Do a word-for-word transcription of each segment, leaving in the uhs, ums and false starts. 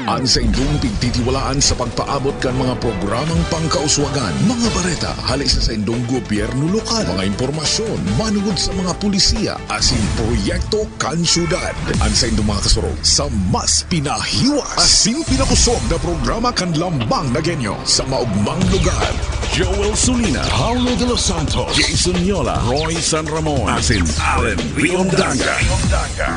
An saindong pigtitiwalaan sa pagpaabot kan mga programang pangkauswagan, mga bareta hali sa saindong gobyerno lokal, mga impormasyon manungod sa mga pulisiya asin proyekto kan syudad. An saindong mga kasurog sa mas pinahiwas asin pinakusog na programa kan Lambang na Genyo sa maogmang lugar. Joel Sulina, Paulo de los Santos, Jason Yola, Roy San Ramon, asin Allen Riondaga.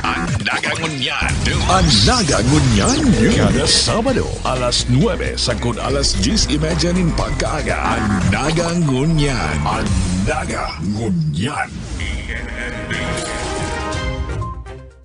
An Naga Ngunyan. An Naga Ngunyan News. Kada Sabado, alas nuebe sagkod alas dyes y media nin pagkaaga. An Naga Ngunyan. An Naga Ngunyan.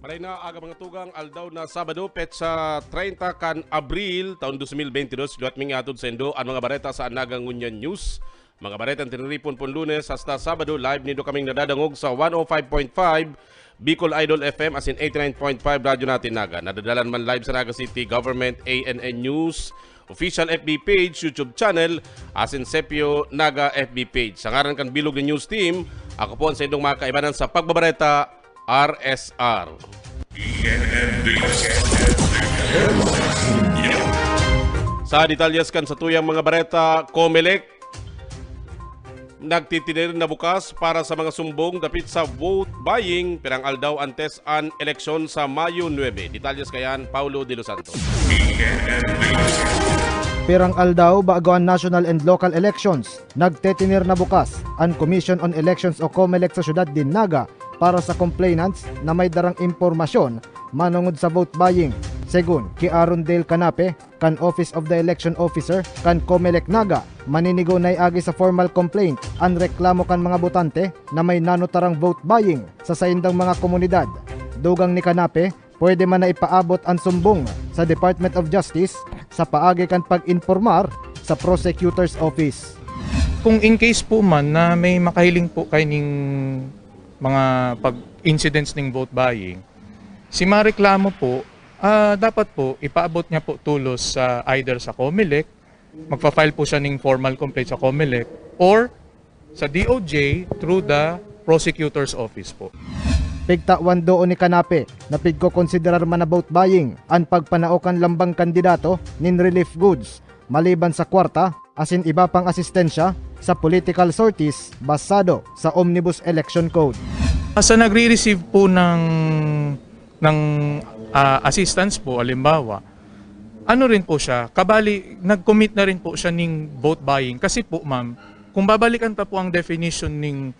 Maray na aga, mga tugang, aldaw na Sabado, petsa treinta kan Abril, taon dos mil bentidós. Liwat ming ihatod saindo an mga bareta sa An Naga Ngunyan News. Mga baretang tiniripon pon Lunes hasta Sabado, live nindo kaming nadadangog sa one oh five point five Bicol Idol F M asin eighty-nine point five Radyo Natin Naga. Nadadalan man live sa Naga City Government A N N News official F B page, YouTube channel, asin Sepio Naga F B page. Sa ngaran kan bilog na news team, ako po an saindong mga kaibanan sa pagbabareta, R S R. Sa detalyes kan satuyang mga bareta, Comelec nagtitinerin na bukas para sa mga sumbong dapit sa vote buying, pirang aldaw antes an eleksyon sa Mayo nuebe. Detalyes kayan, Paulo de los Santos. Pirang aldaw bago an national and local elections, nagtetener na bukas an Commission on Elections o Comelec sa siyudad nin Naga para sa complainants na may darang impormasyon manongod sa vote buying. Segun ki Aaron Dale Canape, kan Office of the Election Officer kan Comelec Naga, maninigo na iagi sa formal complaint an reklamo kan mga botante na may nanutarang vote buying sa saindang mga komunidad. Dugang ni Canape, pwede man na ipaabot an sumbong sa Department of Justice sa paagi kan pag-impormar sa Prosecutor's Office. Kung in case po man na may makahiling po kaining mga pag incidents ning vote buying, si mareklamo po, ah, dapat po ipaabot niya po tulos sa either sa Comelec, magfa-file po siya ning formal complaint sa Comelec or sa D O J through the prosecutor's office po. Pigtawan doon ni Canape na pigkokonsiderar man na vote buying an pagpanao kan lambang kandidato nin relief goods maliban sa kwarta asin iba pang asistensya sa political sorties basado sa Omnibus Election Code. Sa nagre-receive po ng ng ah, assistance po, halimbawa, ano rin po siya, kabali nag-commit na rin po siya ning vote buying kasi po, ma'am, kung babalikan ta po ang definition ning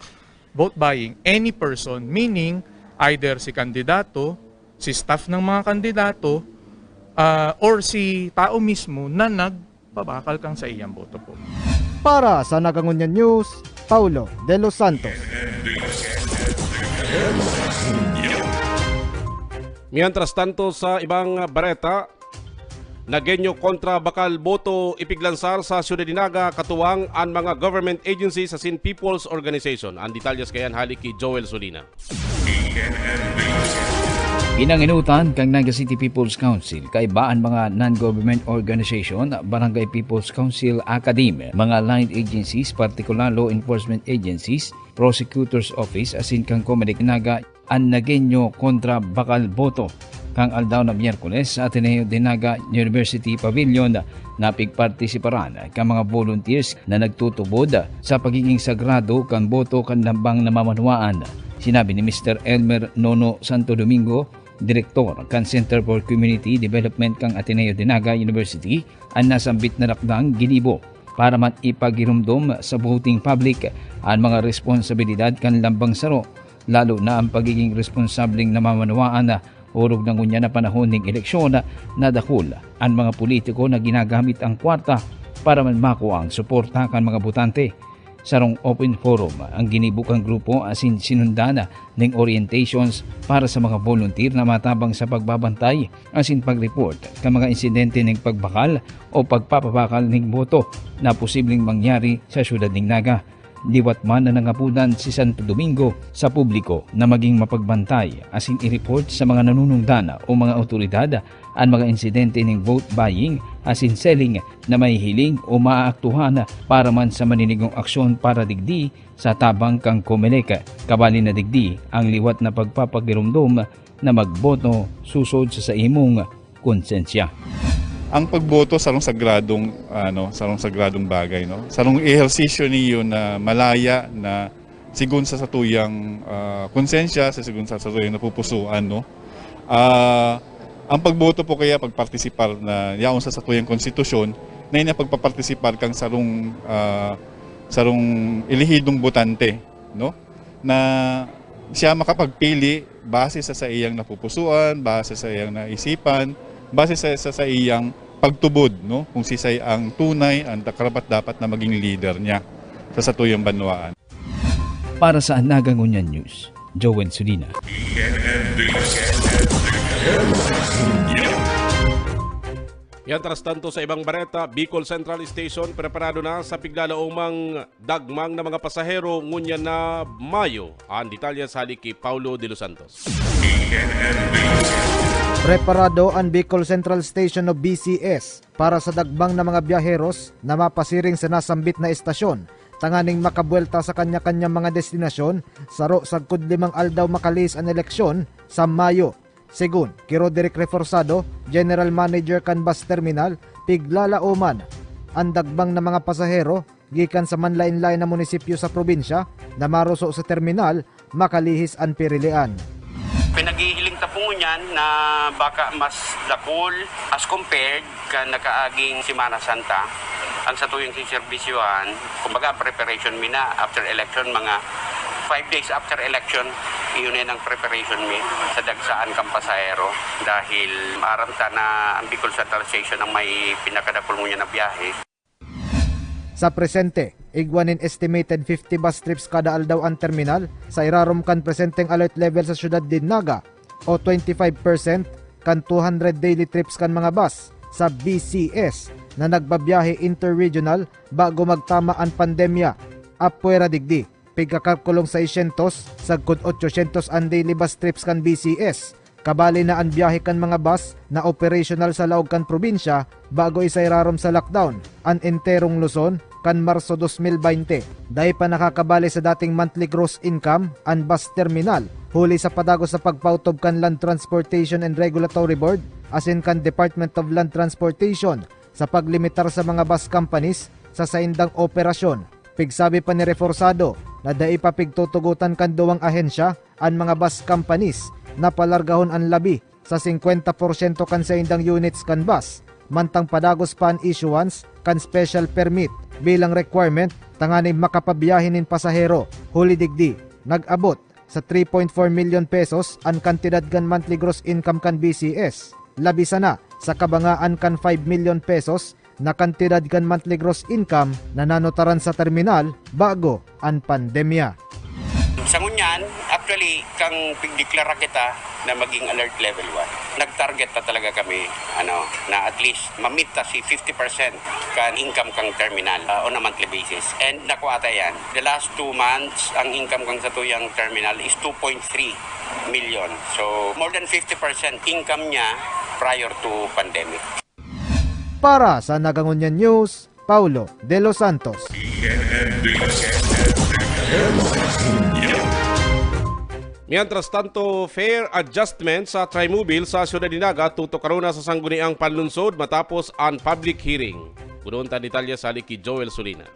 vote buying, any person, meaning either si kandidato, si staff ng mga kandidato, ah, or si tao mismo na nagpabakal kang sa iyang boto po. Para sa Nagangunyan News, Paulo de los Santos. Mientras tanto, sa ibang bareta, Nagenyo kontra bakal boto ipiglansar sa Siyudad nin Naga, katuwang an mga government agencies asin people's organization. An detalyes kayan hali ki Joel Solina. Pinangenotan kan Naga City People's Council kaiba an mga non-government organization, Barangay People's Council, Academe, mga line agencies, partikular law enforcement agencies, prosecutor's office asin kan Comelec Naga an Nagenyo kontra bakal boto. Kan aldaw na Miyerkules sa Ateneo de Naga University Pavilion, napigpartisiparan kan mga volunteers na nagtutubod sa pagiging sagrado kan boto kan lambang na mamanwaan. Sinabi ni Mister Elmer Nono Santo Domingo, direktor kan Center for Community Development kan Ateneo de Naga University, an nasambit na dakdang ginibo para man ipagiromdom sa voting public an mga responsabilidad kan lambang saro, lalo na an pagiging responsableng namamanwaan. Orog na ngunyan na panahon ning eleksyon, nadakul an mga politiko na ginagamit an kwarta para man makua an suporta kan mga botante. Sarong open forum an ginibo kan grupo asin sinundan ning orientations para sa mga volunteer na matabang sa pagbabantay asin pag-report kan mga insidente ning pagbakal o pagpapabakal ning boto na posibleng mangyari sa siyudad nin Naga. Liwat man na nangapodan si Santo Domingo sa publiko na maging mapagbantay asin i-report sa mga nanunungdan o mga awtoridad an mga insidente nin vote buying asin selling na mahihiling o maaaktuhan para man sa maninigong aksyon para digdi sa tabang kan Comelec. Kabali na digdi ang liwat na pagpapagiromdom na magboto susod sa saimong konsensya. Ang pagboto sarong sagradong, ano, sarong sagradong bagay, no? Sarong ehersisyo niyo na malaya na sigon sa satuyang, ah, konsensya, sa sigon sa satuyang napupusuan, no? Ah, ang pagboto po kaya pagpartisipar na yaon sa satuyang konstitusyon, na ina pagpapartisipar kang sarong, ah, sarong elehidong botante, no? Na siya makapagpili base sa saiyang napupusuan, base sa iyang naisipan, base sa, sa, sa iyang pagtubod, no? Kung sisay ang tunay, ang karapat-dapat na maging leader niya sa satuyang banwaan. Para sa Naga Ngunyan News, Joel Sulina. Mientras tanto, sa ibang bareta, Bicol Central Station preparado na sa piglalaomang dagmang na mga pasahero ngunyan na Mayo. Ang detalye sa hali ki Paulo de los Santos. Preparado an Bicol Central Station o B C S para sa dagmang na mga biyaheros na mapasiring sa nasambit na estasyon tanganing makabuwelta sa kanya-kanyang mga destinasyon, saro sagkod limang aldaw makalihis an eleksyon sa Mayo. Segun ki Roderick Reforzado, General Manager kan bus terminal, piglalaoman an dagmang na mga pasahero gikan sa manlaen-laen na munisipyo sa probinsya na maruso sa terminal makalihis an pirilian. Pinaghihiling ta po ngunyan na baka mas dakul as compared kan nakaaging Semana Santa ang satuyang siserbisyohan. Kumbaga, preparation mi na after election, mga five days after election, iyon na ang preparation mi sa dagsaan kan pasahero dahil maaram ta na ang Bicol Central Station ang may pinakadakul ngunyan na biyahe. Sa presente, igwa nin estimated fifty bus trips kada aldaw an terminal sa irarom kan presenteng alert level sa syudad nin Naga o twenty-five percent kan two hundred daily trips kan mga bus sa B C S na nagbabiyahe interregional bago magtama an pandemya. Apwera digdi, pigkakalkulong seiscientos sagkod ochocientos an daily bus trips kan B C S. Kabali na an biyahe kan mga bus na operasyonal sa laog kan probinsya bago isairarom sa lockdown an enterong Luzon kan Marso dos mil baynte. Dai pa nakakabali sa dating monthly gross income an bus terminal, huli sa padagos sa pagpautob kan Land Transportation and Regulatory Board asin kan Department of Land Transportation sa paglimitar sa mga bus companies sa saindang operasyon. Pigsabi pa ni Reforzado na dai pa pigtutugotan kan duwang ahensya an mga bus companies na palargahon an labi sa singkwenta porsyento kan saindang units kan bus, mantang padagos pa an issuance kan special permit bilang requirement tanganing makapabiyahe nin pasahero. Huli digdi, nag-abot sa three point four milyon pesos an kantidad kan monthly gross income kan B C S, labi sana sa kabangaan kan five milyon pesos na kantidad kan monthly gross income na nanotaran sa terminal bago an pandemya. Sa ngunyan, actually, kang pigdeklara kita na maging alert level one. Nag-target na talaga kami ano, na at least mamit ta si fifty percent kan income kang terminal uh, on a monthly basis. And nakuha ta yan. The last two months, ang income kang satuyang terminal is two point three million. So, more than fifty percent income niya prior to pandemic. Para sa Nagangunyan News, Paulo de los Santos. Mientras tanto, fare adjustment sa Trimobile sa Siyudad ni Naga tutukaron na sa sangguniang panlunsod matapos an public hearing. Punoon ta detalye sa hali ki Joel Solina.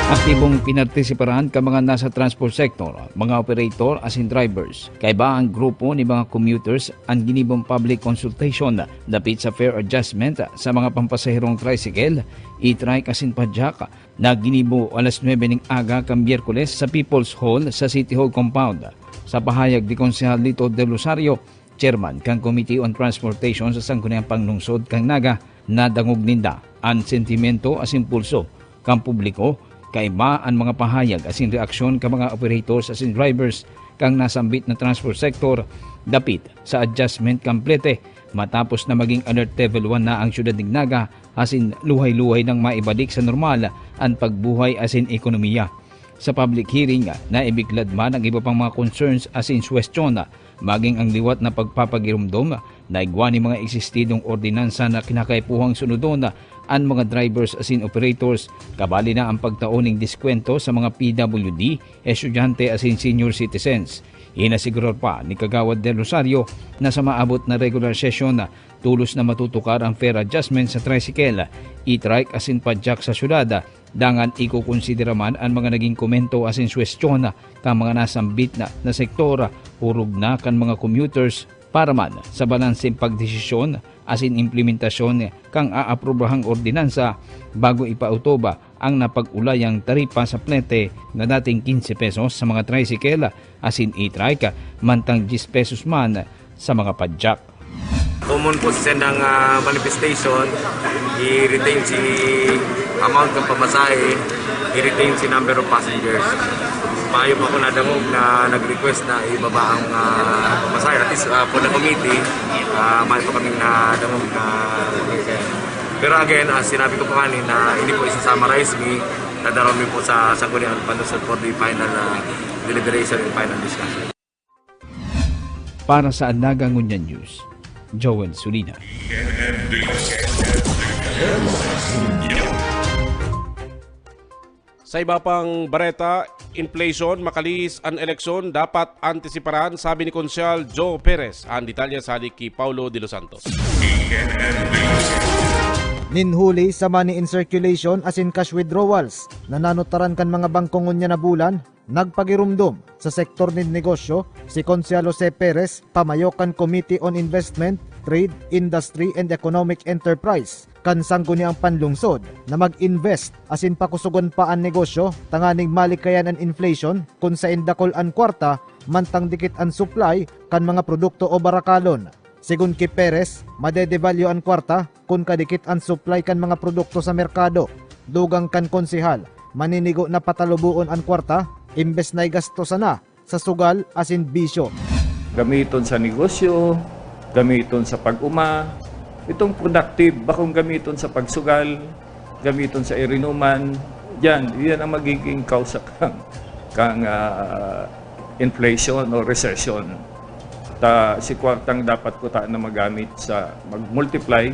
Aktibong pinartisiparan kan mga nasa transport sector, mga operator asin drivers. Kaiba ang grupo ni mga commuters an ginibong public consultation dapit sa fare adjustment sa mga pampasaherong tricycle, e-trike asin padyak na ginibo alas nuebe ning aga kan Miyerkules sa People's Hall sa City Hall Compound. Sa pahayag ni Konsehal Lito Del Rosario, chairman kan Committee on Transportation sa Sangguniang Panglungsod kan Naga, nadangog ninda an sentimento asin pulso kan publiko kaiba an mga pahayag asin reaksyon kan mga operators asin drivers kan nasambit na transport sector dapit sa adjustment kan plete matapos na maging alert level one na ang siyudad nin Naga asin luhay-luhay nang maibalik sa normal an pagbuhay asin ekonomiya. Sa public hearing, naibiklad man ang iba pang mga concerns asin suwestyon, maging ang liwat na pagpapagiromdom na igwa nin mga eksistidong ordinansa na kinakaipuhang sunodon an mga drivers asin operators, kabali na ang pagtao ning diskwento sa mga P W D, estudyante asin senior citizens. Inasigurar pa ni Kagawad Del Rosario na sa maabot na regular session, tolos na matutukar ang fare adjustment sa tricycle, e-trike asin padjak sa syudad. Dangan ikokonsidera man an mga naging komento asin suhestyon kan mga nasambit na, na sektor, orog na kan mga commuters, para man sa balanseng pagdesisyon asin implementasyon kan aaprobahang ordinansa bago ipautob ang napag-ulayang taripa sa plete na dating quince pesos sa mga tricycle asin e-trike, mantang diyes pesos man sa mga padjak. Common po sa sendang, ah, manifestation, i-retain si amount ng pamasahe, i-retain si number of passengers. Maayo pa po nadangog na nag-request na ibaba ang, ah, pamasahe. At least, ah, for the committee, ah, maayo pa kaming nadangog na. Pero again, as sinabi ko po kanina, hindi po isa-summarize mi, dadaraw mi po sa Sangguniang Panlungsod for the final, ah, deliberation and final discussion. Para sa Naga Ngunyan News, Joel Sulina. Sa iba pang bareta, inflation, makalihis an eleksyon, dapat antisiparan, sabi ni Konsyal Joe Perez. An detalye sa hali ki Paulo de los Santos. Nin huli sa money in circulation asin cash withdrawals na nanutaran kan mga bangko ngunyan na bulan, nagpagiromdom sa sektor nin negosyo si Konsehal Jose Perez, pamayo kan Committee on Investment, Trade, Industry and Economic Enterprise kan Sangguniang Panlungsod na mag-invest asin pakusogon pa an negosyo tanganing malikayan an inflation kun saen dakul an kwarta mantang dikit an supply kan mga produkto o barakalon. Segun ki Perez, madedevalue an kwarta kun kadikit an supply kan mga produkto sa merkado. Dugang kan konsehal, maninigo na pataluboon an kwarta imbes na igasto sana sa sugal asin bisyo. Gamiton sa negosyo, gamiton sa pag-oma, itong productive, bakong gamiton sa pagsugal, gamiton sa irinuman, yan, yan ang magiging kausa kang, kang, ah, inflation o recession. Ta, si kwartang dapat ko ta na magamit sa mag-multiply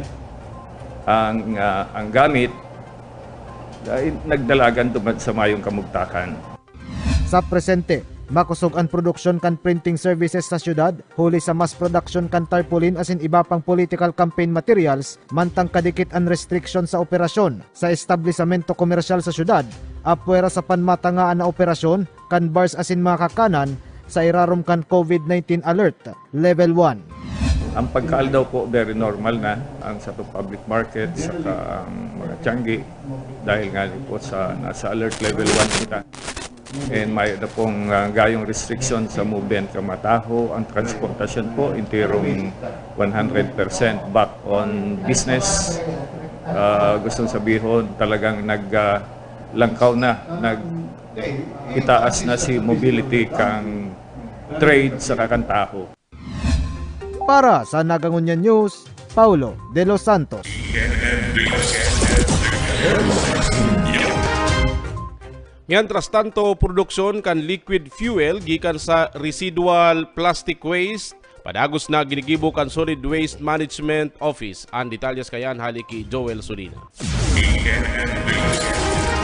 ang, ah, ang gamit, dahil nagdalagan duman sa mayong kamugtakan. Sa presente, makosog an produksyon kan printing services sa syudad, huli sa mass production kan tarpaulin asin iba pang political campaign materials, mantang kadikit an restriksyon sa operasyon sa establisamento komersyal sa syudad, apwera sa panmatangaan na operasyon kan bars asin mga kakanan sa irarom kan COVID nineteen alert. Level one. Ang pagkaaldaw po, very normal na ang sa public market, saka ang mga tiyanggi, dahil nga po sa nasa alert level one kita. And may na pong, ah, gayong restriction sa movement ka mataho. Ang transportasyon po, entirong one hundred percent back on business. Ah, gustong sabihon, talagang nag, ah, langkaw na, nag, itaas na si mobility kang trade sa kakantaho. Para sa Nagangunyan News, Paulo de los Santos. Mientras tanto, produksyon kan liquid fuel gikan sa residual plastic waste, padagos na ginigibo kan Solid Waste Management Office. An detalyes kayan hali ki Joel Solina.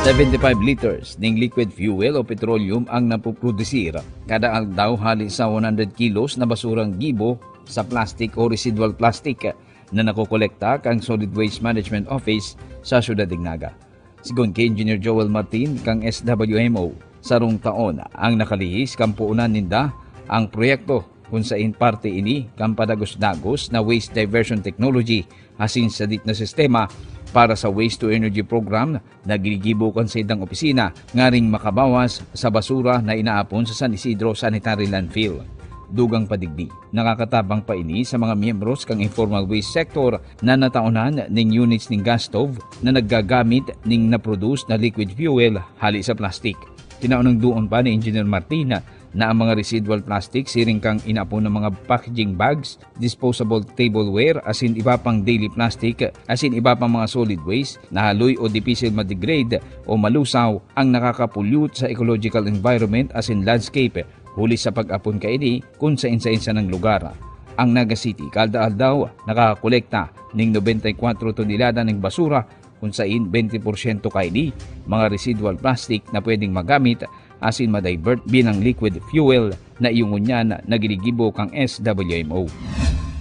Seventy-five liters ning liquid fuel o petroleum ang napuprodusir kada aldaw hali sa one hundred kilos na basurang gibo sa plastic o residual plastic na nakokolekta kan Solid Waste Management Office sa Syudad nin Naga. Sigon ki Engineer Joel Martin kan S W M O, sarong taon ang nakalihis kan puonan ninda ang proyekto, kun sain parte ini kan padagos-dagos na waste diversion technology asin sadit na sistema para sa waste to energy program na ginigibo kan saindang opisina ngaring makabawas sa basura na inaapon sa San Isidro Sanitary Landfill. Dugang pa digdi, nakakatabang pa ini sa mga miyembros kan informal waste sector na nataonan ning units nin gas stove na naggagamit ning na-produce na liquid fuel hali sa plastic. Tinaonang duon pa ni Engineer Martin na ang mga residual plastic siring kan inaapon na mga packaging bags, disposable tableware asin iba pang daily plastic asin iba pang mga solid waste na haloy o dipisil ma-degrade o malusaw ang nakaka-pollute sa ecological environment asin landscape huli sa pag-apon kaini kun sain-sain sanang lugar. Ang Naga City kada aldaw nakakolekta ning nobenta y kwatro tonelada ning basura, kun sain bente porsyento kaini mga residual plastic na pwedeng magamit asin ma-divert bilang liquid fuel na iyo ngunyan na ginigibo kan S W M O.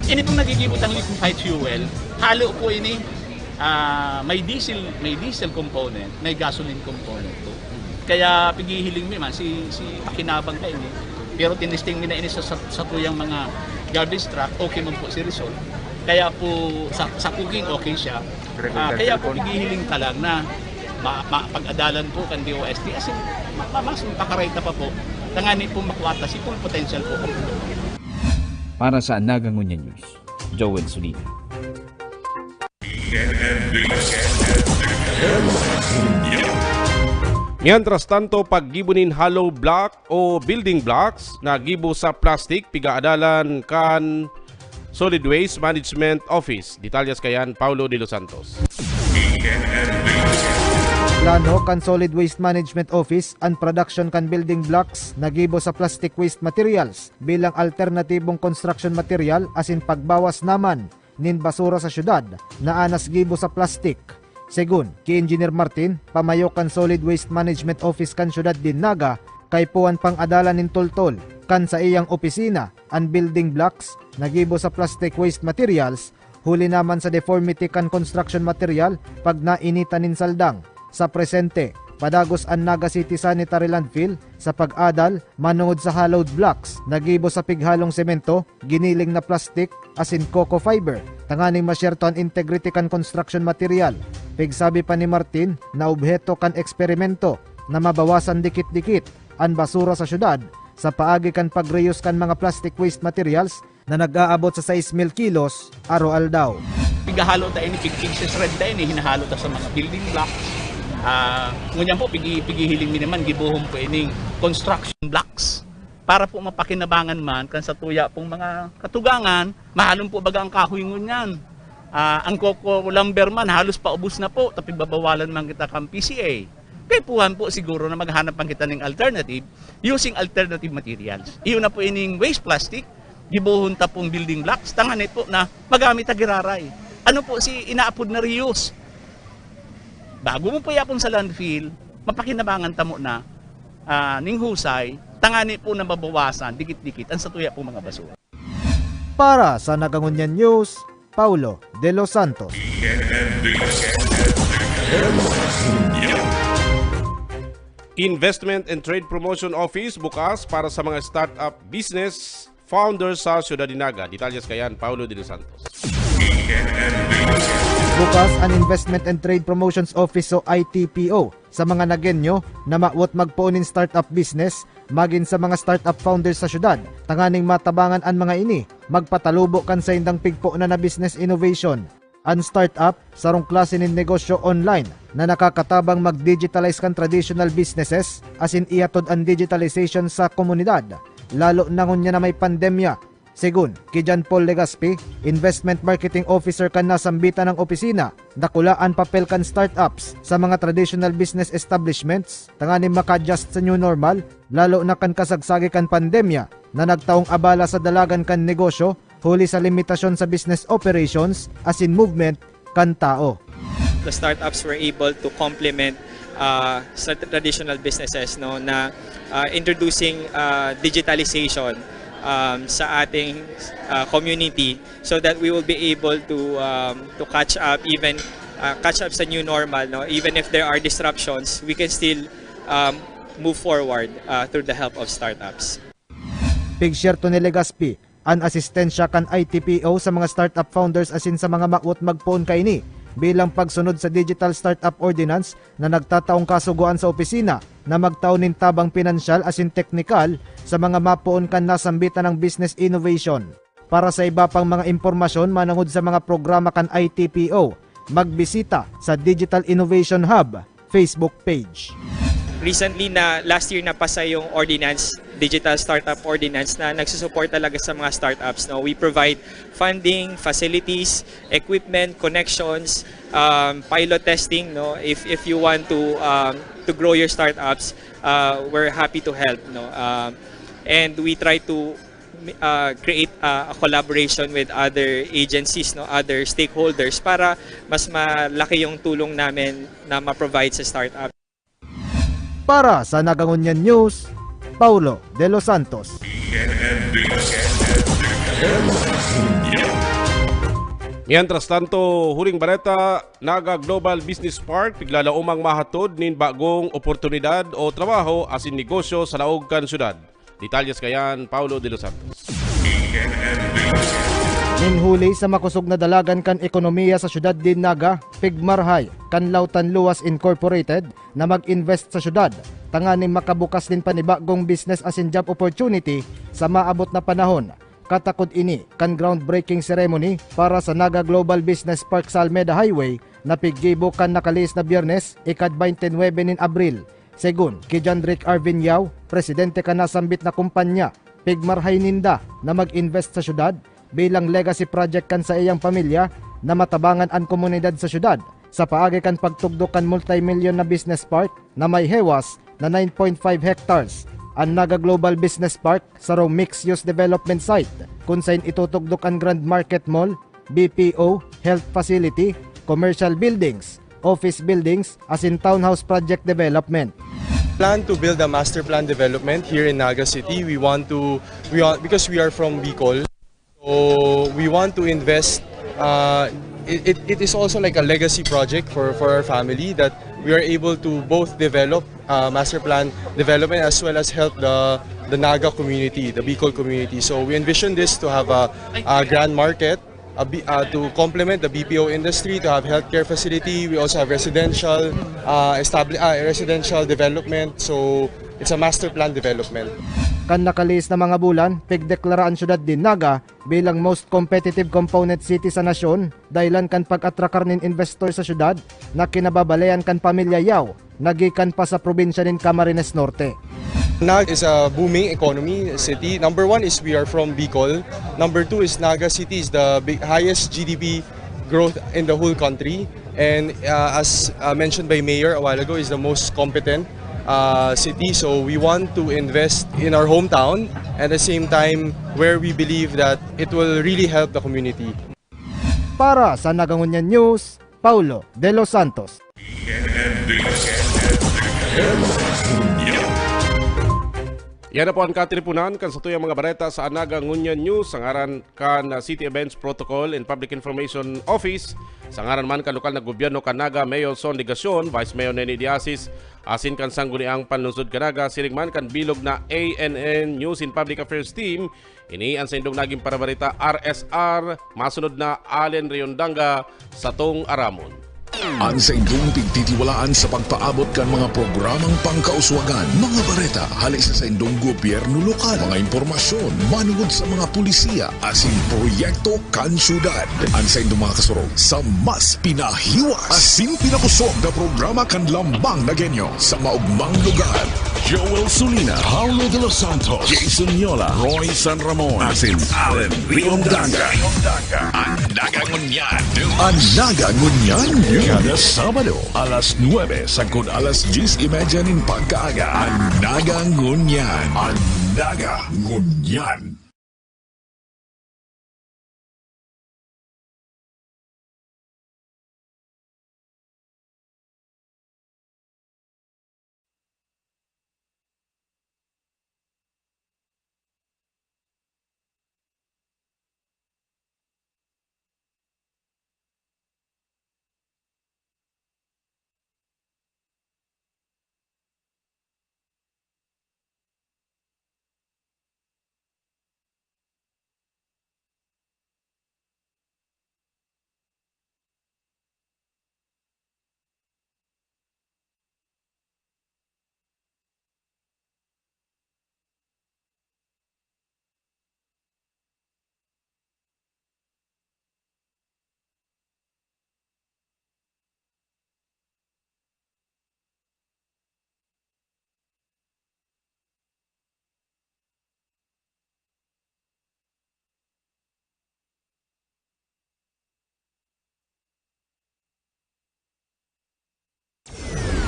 Ini pong nagigibo tang liquefied fuel, halo po ini, ah, may diesel, may diesel component, may gasoline component po. Kaya pighihiling mi man si, si pakinabang na ini. Pero tinesting mi na ini sa, sa, sa tuyang mga garbage truck, okay man po si Rizal. Kaya po sa, sa cooking okay siya. Ah, kaya po pighihiling ta lang na ma, ma, pag-adalan po kan D O S T, asin ma, ma, mas mapakarayta pa po. Tangani po makuha ta si full potential po. Para sa Naga Ngunyan News, Joel Sulina. Mientras tanto, paggibo nin hollow block o building blocks na gibo sa plastic, pigaadalan kan Solid Waste Management Office. Detalyes kayan, Paulo de los Santos. Plano kan Solid Waste Management Office an production kan building blocks na gibo sa plastic waste materials bilang alternatibong construction material asin pagbawas naman nin basura sa syudad na anas gibo sa plastik. Segun ki Engineer Martin, pamayo kan Solid Waste Management Office kan syudad nin Naga, kaipuhan pang-adalan nin toltol kan saiyang opisina an building blocks na gibo sa plastic waste materials, huli naman sa deformity kan construction material pag nainitan nin saldang. Sa presente, padagos an Naga City Sanitary Landfill sa pag-adal manongod sa hollowed blocks na gibo sa pighalong semento, giniling na plastik, asin coco fiber, tanganing masyerto an integrity kan construction material. Pigsabi pa ni Martin na obheto kan eksperimento na mabawasan dikit-dikit an basura sa syudad sa paagi kan pag-reuse kan mga plastic waste materials na nag-aabot sa sais mil kilos aroaldaw. Pigahalo ta ini, pig-, pig-shred ta ini, hinahalo ta sa mga building blocks. Ah, ngunyan po, pigi-, pigihiling mi naman, gibohon po ining construction blocks para po mapakinabangan man kan sa tuya pong mga katugangan, mahalon po baga ang kahoy ngunyan. Ah, ang coco lumber man, halos paubos na po, tapos babawalan man kita kan P C A. Kaipuhan po siguro na maghanap man kita ning alternative using alternative materials. Iyo na po ining waste plastic, gibohon ta pong building blocks, tangani po na magamit ta giraray. Ano po si inaapod na reuse? Bago mo po iapon sa landfill, mapakinabangan ta mo na ah, ning husay, tangani po na mabawasan dikit-dikit an satuya pong mga basura. Para sa Nagangunyan News, Paulo de los Santos. Investment and Trade Promotion Office bukas para sa mga startup business founders sa Syudad de Naga. Detalyes kayan, Paulo de los Santos. Bukas an Investment and Trade Promotions Office o I T P O sa mga Nagueño na mawot magpoon nin startup business, magin sa mga startup founders sa syudad, tanganing matabangan an mga ini magpatalubo kan saindang pigpoon na business innovation. An startup, sarong klase nin negosyo online na nakakatabang mag-digitalize kan traditional businesses asin ihatod an digitalization sa komunidad, lalo na ngunyan na may pandemya. Segun ki John Paul Legaspi, Investment Marketing Officer kan nasambitan nang opisina, dakula an papel kan startups sa mga traditional business establishments tanganing maka-adjust sa new normal, lalo na kan kasagsagi kan pandemya na nagtaong abala sa dalagan kan negosyo huli sa limitasyon sa business operations asin movement kan tao. The startups were able to complement uh, sa traditional businesses, no, na uh, introducing uh, digitalization um, sa ating uh, community, so that we will be able to um, to catch up, even uh, catch up sa new normal, no? Even if there are disruptions, we can still um, move forward uh, through the help of startups. Pigsyerto ni Legaspi an asistensya kan I T P O sa mga startup founders asin sa mga mawot magpoon kaini bilang pagsunod sa Digital Startup Ordinance na nagtataong kasugoan sa opisina na magtao nin tabang pinansyal asin teknikal sa mga mapoon kan nasambitan nang business innovation. Para sa iba pang mga impormasyon manongod sa mga programa kan I T P O, magbisita sa Digital Innovation Hub Facebook page. Recently na, last year napasa yung ordinance, Digital Startup Ordinance, na nagsusupport talaga sa mga startups, no? We provide funding, facilities, equipment, connections, um, pilot testing, no? If if you want to um, to grow your startups, uh, we're happy to help, no? Um, and we try to uh, create uh, a collaboration with other agencies, no, other stakeholders, para mas malaki yung tulong namin na ma-provide sa startup. Para sa Nagangunyan News, Paulo de los Santos. Mientras tanto, huring bareta, Naga Global Business Park piglalaomang mahatod nin bagong oportunidad o trabaho asin negosyo sa laog kan syudad. Detalyes kayan, Paulo de los Santos. Nin huli sa makosog na dalagan kan ekonomiya sa syudad nin Naga, pigmarhay kan Lautan Luas Incorporated na mag-invest sa syudad tanganing makabukas nin panibagong business asin job opportunity sa maabot na panahon. Katakod ini kan groundbreaking ceremony para sa Naga Global Business Park sa Almeda Highway na piggibo kan nakalihis na Biyernes, ikad-baynte nuebe nin Abril. Segun ki John Rick Arvin Yao, presidente kan nasambit na kumpanya, pigmarhay ninda na mag-invest sa syudad bilang legacy project kan saiyang pamilya na matabangan an komunidad sa syudad sa paagi kan pagtugdok kan multimilyon na business park na may hewas na nine point five hectares. An Naga Global Business Park, sarong mixed-use development site, kun sain itutugdok an Grand Market Mall, B P O, health facility, commercial buildings, office buildings, asin townhouse project development. Plan to build a master plan development here in Naga City. We want to, we want, because we are from Bicol, so we want to invest. Uh, it, it, it is also like a legacy project for, for our family that we are able to both develop uh, master plan development as well as help the, the Naga community, the Bicol community. So we envision this to have a, a grand market, a B, uh, to complement the B P O industry, to have healthcare facility. We also have residential, uh, establi- uh, residential development. So it's a master plan development. Kan nakalihis na mga bulan, pigdeklara an syudad nin Naga bilang most competitive component city sa nasyon, dahilan kan pag-atrakar nin investor sa syudad na kinababalayan kan pamilya Yao na gikan pa sa probinsya nin Camarines Norte. Naga is a booming economy city. Number one is we are from Bicol. Number two is Naga City is the big, highest G D P growth in the whole country. And uh, as uh, mentioned by Mayor a while ago, is the most competent uh, city. So we want to invest in our hometown, at the same time where we believe that it will really help the community. Para sa Nagangunyan News, Paulo de los Santos. Yan na po an katiriponan kan satuyang mga bareta sa Nagangunyan News. Sa ngaran kan, ah, City Events Protocol and Public Information Office, sa ngaran man kan lokal na gobyerno kan Naga, Mayor Son Legacion, Vice Mayor Neni Diasis, asin kan Sangguniang Panlungsod kan Naga, siring man kan bilog na A N N News and Public Affairs Team, ini an saindong naging parabareta, R S R. Masunod na, Allen Riondanga, Satong Aramon. An saindong pigtitiwalaan sa pagpaabot kan mga programang pangkauswagan, mga bareta hale sa saindong gobyerno lokal, mga impormasyon manungod sa mga pulisiya asin proyekto kan syudad. An saindong mga kasurog sa mas pinahiwas asin pinakosog na programa kan Lambang Nagueño sa maogmang lugar. Joel Sulina, Paulo de los Santos, Jason Yola, Roy San Ramon, asin Allen Riondanga. An Nagangunyan. An Nagangunyan. Kada Sabado, alas nuebe sagkod alas dyes y media nin pagkaaga. An Nagangunyan. An Nagangunyan.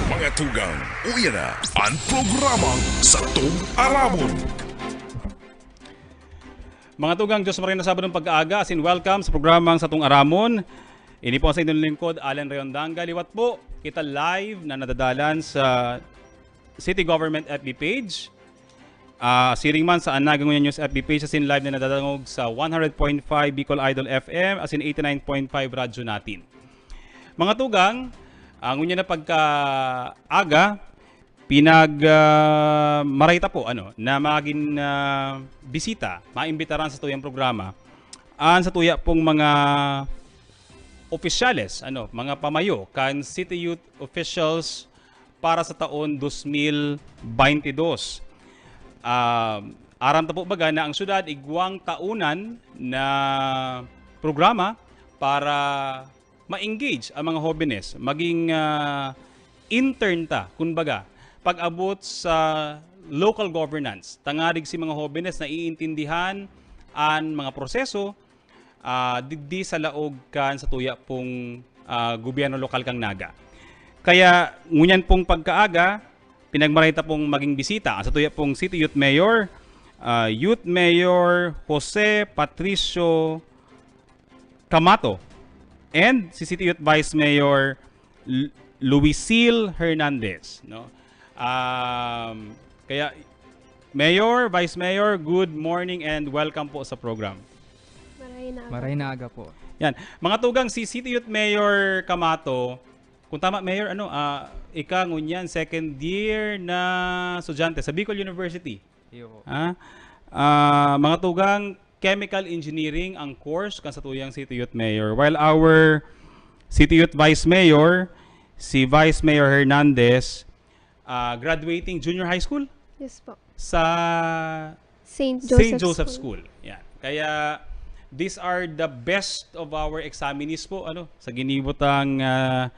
Mga tugang, uya na an programang Satong Aramon. Mga tugang, Diyos maray na Sabadong pag-aaga, asin welcome sa programang Satong Aramon. Ini po ang sa inyong lingkod, Allen Rayondanga. Liwat po, kita live na nadadalan sa City Government F B page. Ah, siring man sa Anaga Ngunyan News F B page, asin live na nadadangog sa one hundred point five Bicol Idol F M, asin eighty-nine point five Radyo Natin. Mga tugang, ah, ngunyan na pagkaaga, pinag, ah, maray ta po, ano, na magin, ah, bisita, maimbitaran sa tuyang programa, an sa tuya pong mga opisyales, ano, mga pamayo, kan City Youth Officials para sa taon dos mil baynte dos. Ah, aram ta po baga na ang syudad igwang taonan na programa para ma-engage ang mga hobenes, maging, ah, intern ta, kumbaga, pag-abot sa local governance. Tangarig si mga hobenes naiintindihan an mga proseso, ah, digdi sa laog kan sa tuya pong, ah, gobyerno lokal kan Naga. Kaya ngunyan pong pagkaaga, pinagmaray ta pong maging bisita an sa tuya pong City Youth Mayor, ah, Youth Mayor Jose Patricio Camato, and si City Youth Vice Mayor L-, Luisil Hernandez, no? Um, kaya, Mayor, Vice Mayor, good morning and welcome po sa program. Maray na. Maray na aga po. Yan. Mga tugang, si City Youth Mayor Camato, kung tama, Mayor, ano, ah, ika ngunyan, second year na estudyante sa Bicol University. Iyo po. Ha? Ah, mga tugang, chemical engineering ang course kan sa tuyang City Youth Mayor. While our City Youth Vice Mayor, si Vice Mayor Hernandez, ah, graduating junior high school Yes po. sa Saint Saint Joseph, Joseph School. School. Yan. Kaya these are the best of our examinees po, ano, sa ginibotang, ah,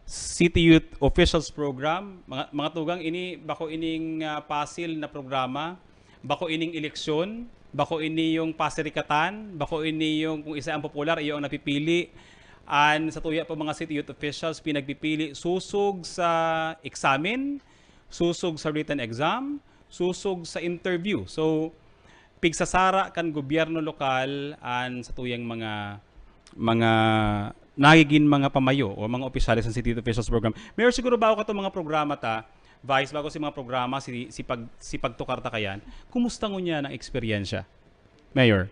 City Youth Officials Program. Mga, mga tugang, ini bako ining, ah, pasil na programa, bako ining eleksyon, bako ini yung pasirikatan, bako ini yung kung isa ang popular, iyo ang napipili. An sa tuya po mga City Youth Officials, pinagpipili susog sa examen, susog sa written exam, susog sa interview. So, pigsasara kan gobyerno lokal an sa tuyang mga mga nagigin mga pamayo o mga opisyales sa City Youth Officials Program. Mayor, siguro bago ka itong mga programa ta, Vice, bago si mga programa, si, si, pag, si pagtukar ta kayan, kumusta ngunyan ang eksperyensya? Mayor?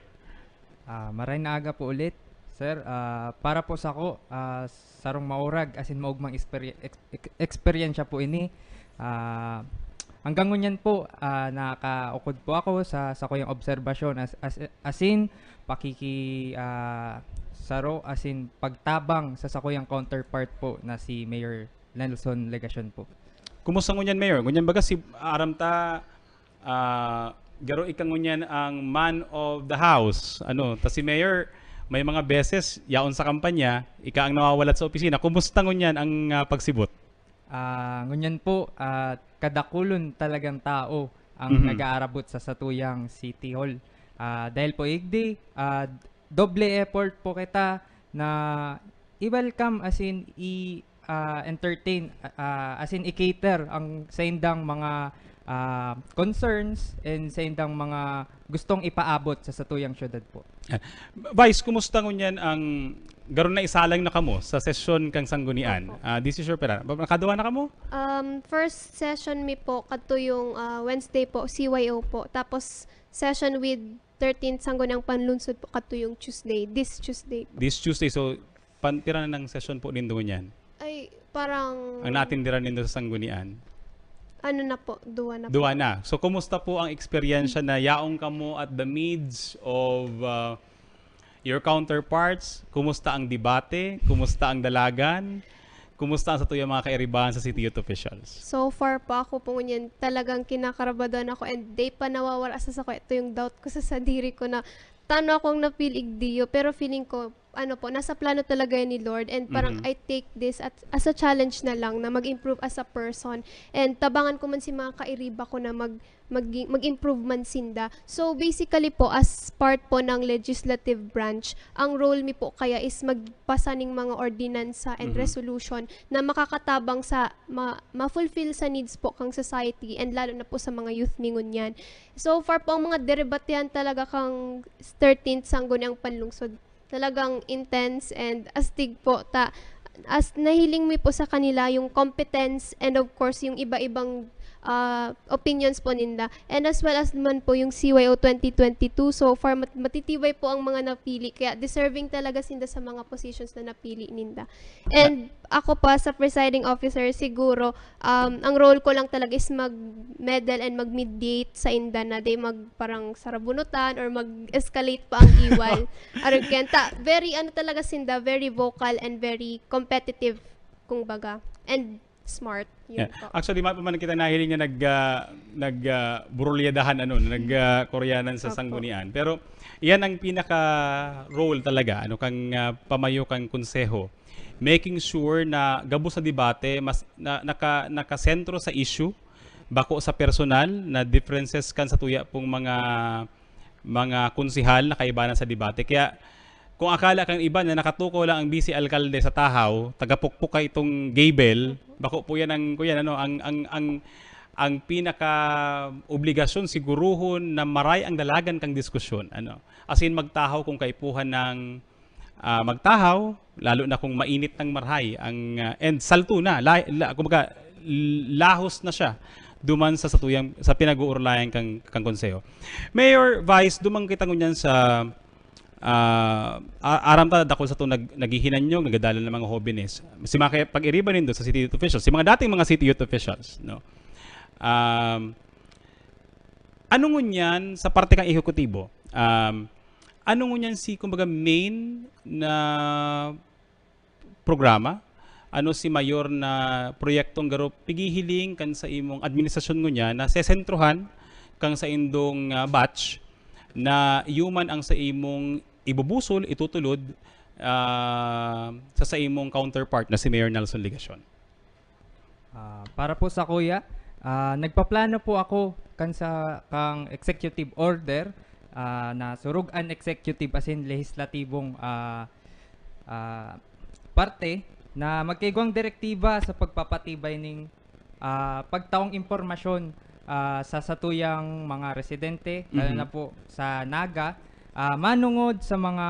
Ah, maray na aga po ulit, sir. Ah, para po sako, ah, sarong maurag asin maugmang eksperye- ex- ex- eksperyensya po ini. Ah, hanggang ngunyan po, ah, nakaukod po ako sa sakuyang obserbasyon as, as, asin pakiki ah, saro asin pagtabang sa sakuyang counterpart po na si Mayor Nelson Legacion po. Kumusta ngunyan, Mayor? Ngunyan baga si aram ta, ah, garo ika ngunyan ang man of the house. Ano, ta si Mayor, may mga beses, yaon sa kampanya, ika ang nawawalat sa opisina. Kumusta ngunyan ang, ah, pagsibot? Ah, ngunyan po, ah, kadakulon talagang tao ang Mhm. nag-aarabot sa satuyang City Hall. Ah, dahil po igdi, ah, doble effort po kita na i-welcome, as in, i, ah, entertain, ah, as in, i-cater ang saindang mga, ah, concerns and saindang mga gustong ipaabot sa satuyang syudad po. Vice, kumusta ngunyan ang garo na isalang na kamo sa sesyon kang Sanggunian? Opo. Ah, this is your pera. Ba- Nakaduwa na kamo? Um, first session mi po, kadto yung ah, Wednesday po, C Y O po. Tapos, session with thirteenth Sangguniang Panlunsod po, kadto yung Tuesday, this Tuesday po. This Tuesday, so, pan, pira na ng session po nindo ngunyan? Ay, parang, Ang natindiran nindo sa Sanggunian? Ano na po, duwa na po. Duwa na. So, kumusta po ang eksperyensya na yaong kamo at the midst of uh, your counterparts? Kumusta ang debate? Kumusta ang dalagan? Kumusta ang satuyang mga kairibahan sa City Youth Officials? So far po, ako po ngunyan, talagang kinakarabadan ako, and di pa nawawala sa sako. Ito yung doubt ko sa sadiri ko na tano akong napili igdiyo, pero feeling ko, ano po, nasa plano talaga yan ni Lord, and parang Mhm. I take this at, as a challenge na lang na mag-improve as a person, and tabangan ko man si mga kairiba ko na mag, mag, mag-improve man sinda. So basically po, as part po ng legislative branch, ang role mi po kaya is magpasa ning mga ordinansa and Mhm. resolution na makakatabang sa ma, ma-fulfill sa needs po kang society, and lalo na po sa mga youth mi ngunyan. So far po, ang mga derebatehan talaga kang thirteenth Sangguniang Panlungsod, talagang intense and astig po ta, as nahiling mi po sa kanila yung competence and, of course, yung iba-ibang ah, opinions po ninda. And as well as naman po yung C Y O twenty twenty-two, so far mat-, matitibay po ang mga napili, kaya deserving talaga sinda sa mga positions na napili ninda. And ako pa sa presiding officer, siguro, um, ang role ko lang talaga is mag-meddle and mag-mediate sa inda na di mag-, parang sarabunutan or mag-escalate pa ang iwal. Arog yan. Ta-, very, ano talaga sinda, very vocal and very competitive, kumbaga. And smart. Yun Yeah. po. Actually, ma-, man kita nahiling nga nag, ah, nag, ah, burulyadahan, ano, nag, ah, Koreanan sa Opo. sanggunian. Pero yan ang pinaka role talaga, ano, kang, ah, pamayo kang konseho. Making sure na gabos sa debate, mas na, naka, nakasentro sa issue, bako sa personal na differences kan sa tuya pong mga, mga konsehal na kaibanan sa debate. Kaya kung akala kang iba na nakatukaw lang ang vice alkalde sa Tahaw, tagapukpok ka itong gable, bako po yan ang, kuya, ano, ang, ang, ang, ang pinaka-obligasyon siguruhon na maray ang dalagan kang diskusyon. Ano? As in, magtahaw kung kaipuhan ng, ah, magtahaw, lalo na kung mainit ng marhay ang, ah, and salto na, la, la, kumbaga, l-, lahos na siya duman sa satuyang, sa pinag-uurlayan kang, kang konseho. Mayor, Vice, duman kita ngunyan sa, ah, a-, aram ta, dakul sa itong nag-, naghihinanyog, nagdadala ng mga hobenes. Si mga kaya pag-iriba nindo sa city youth officials, si mga dating mga city youth officials, no? Um, ano ngunyan sa parte kang ehekutibo? Um, ano ngunyan si, kumbaga, main na programa? Ano si mayor na proyektong garo pighihiling kan sa imong administrasyon ngunyan na sesentruhan kang sa indong, ah, batch na iyo man ang sa imong ibubusol, itutulod, ah, sa, sa imong counterpart na si Mayor Nelson Legacion? Ah, para po sa kuya, ah, nagpaplano po ako kan sa, kang executive order, ah, na surug-an executive, as in lehistlatibong, ah, ah, parte na magkaigwang direktiba sa pagpapatibay ning, ah, pagtaong impormasyon, ah, sa satuyang mga residente, lalo Mhm. na po sa Naga, ah, manungod sa mga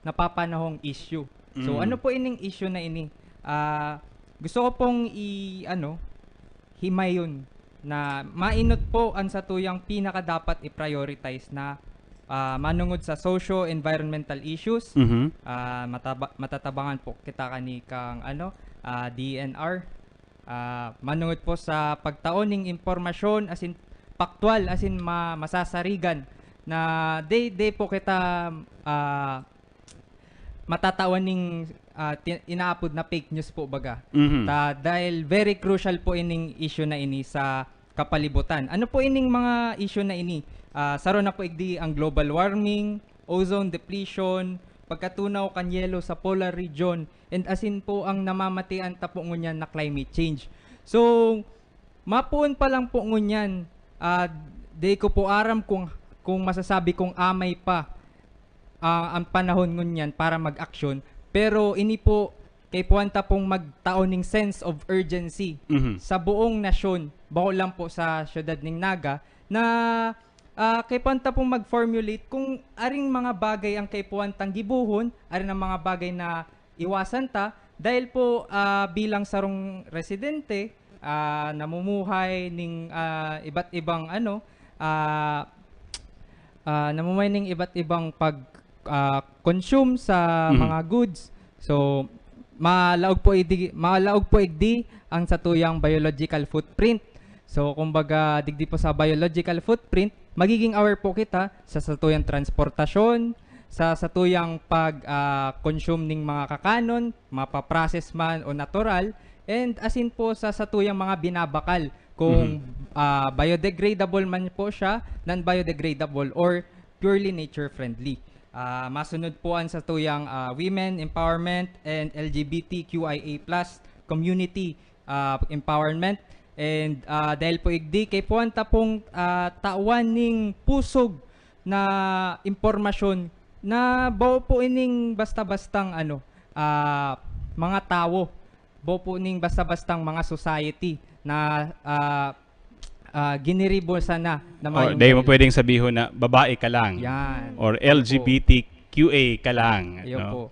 napapanahong issue. So, Mm. ano po ining issue na ini? Ah, gusto ko pong i-, ano, himayon na mainot po ang satuyang pinakadapat i-prioritize na, ah, manungod sa socio-environmental issues. Mhm. Ah, mataba-, matatabangan po kita kani kang, ano, ah, D E N R. Ah, manungod po sa pagtao ning impormasyon, as in, paktwal, as in, ma-, masasarigan na di, di po kita, ah, matatawan ning, ah, ti-, inaapod na fake news po, baga. Mhm. Ta-, dahil very crucial po ining issue na ini sa kapalibutan. Ano po ining mga issue na ini? Ah, saro na po igdi ang global warming, ozone depletion, pagkatunaw kan yelo sa polar region, and asin po ang namamatian ta po ngunyan na climate change. So, mapoon pa lang po ngunyan, ah, di ko po aram kung, kung masasabi kong amay pa, ah, ang panahon ngunyan para mag-aksyon. Pero ini po, kaipuhan ta pong magtao ning sense of urgency Mhm. sa buong nasyon, bako lang po sa siyudad ning Naga, na, ah, kaipuhan ta pong mag-formulate kung aring mga bagay ang kaipuhan tang gibohon, arin ang mga bagay na iwasan ta, dahil po, ah, bilang sarong residente, ah, namumuhay ning, ah, iba't ibang ano, ah, ah, namumuhay ning iba't ibang pag, ah, consume sa Mhm. mga goods. So, malaog po idi-, malaog po igdi ang satuyang biological footprint. So, kumbaga, digdi po sa biological footprint, magiging aware po kita sa satuyang transportasyon, sa satuyang pag, ah, consume ning mga kakanon, mapaprocess man o natural, and asin po sa satuyang mga binabakal, kung, Mhm. ah, biodegradable man po siya, non-biodegradable, or purely nature-friendly. Ah, masunod po ang satuyang, ah, women empowerment and L G B T Q I A plus community, ah, empowerment. And, ah, dahil po igdi, kaipuhan ta pong, ah, tawan ning pusog na impormasyon na bao po ining basta-bastang, ano, ah, mga tawo. Bao po ning basta-bastang mga society na, ah, ah, giniribo sana na Or maayong dahil mo dala. pwedeng sabihon na, "Babae ka lang." Yan. Or Yun po. L G B T Q A ka lang, Yun no? po.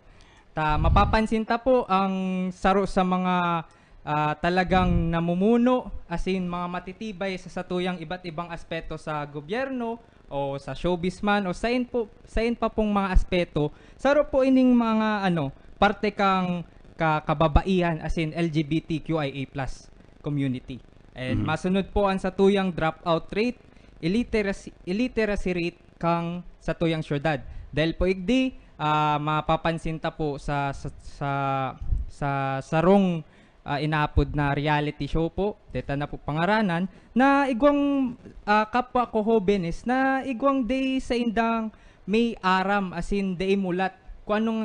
Ta-, mapapansin ta po ang saro sa mga, ah, talagang namumuno, as in, mga matitibay sa satuyang iba't ibang aspeto sa gobyerno o sa showbiz man o sain po, sain pa pong mga aspeto, saro po ining mga, ano, parte kang ka-, kababaihan, as in, L G B T Q I A plus community. And Mhm. masunod po ang satuyang dropout rate, illiteracy, illiteracy rate kang satuyang syudad. Dahil po igdi, ah, mapapansin ta po sa, sa, sa, sa sarong, ah, inaapod na reality show po, deta na po pangaranan, na igwang, ah, kapwa ko hobenes na igwang day saindang may aram, as in, day mulat kung anong,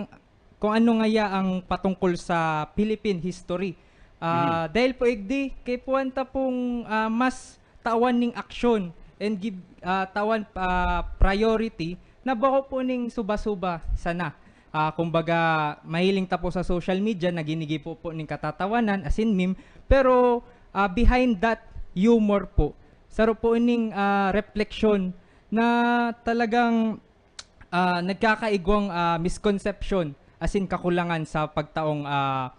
kung ano ngaya ang patungkol sa Philippine history. Ah, Mm. dahil po igdi, kay puwan ta pong, ah, mas tawan ning aksyon and give, ah, tawan, ah, priority na bako po ning suba-suba sana. Ah, kumbaga, mahiling ta po sa social media na ginigibo po ning katatawanan, as in meme. Pero, ah, behind that humor po, saro po ining, ah, refleksyon na talagang, ah, nagkakaigwang, ah, misconception, as in kakulangan sa pagtaong, ah,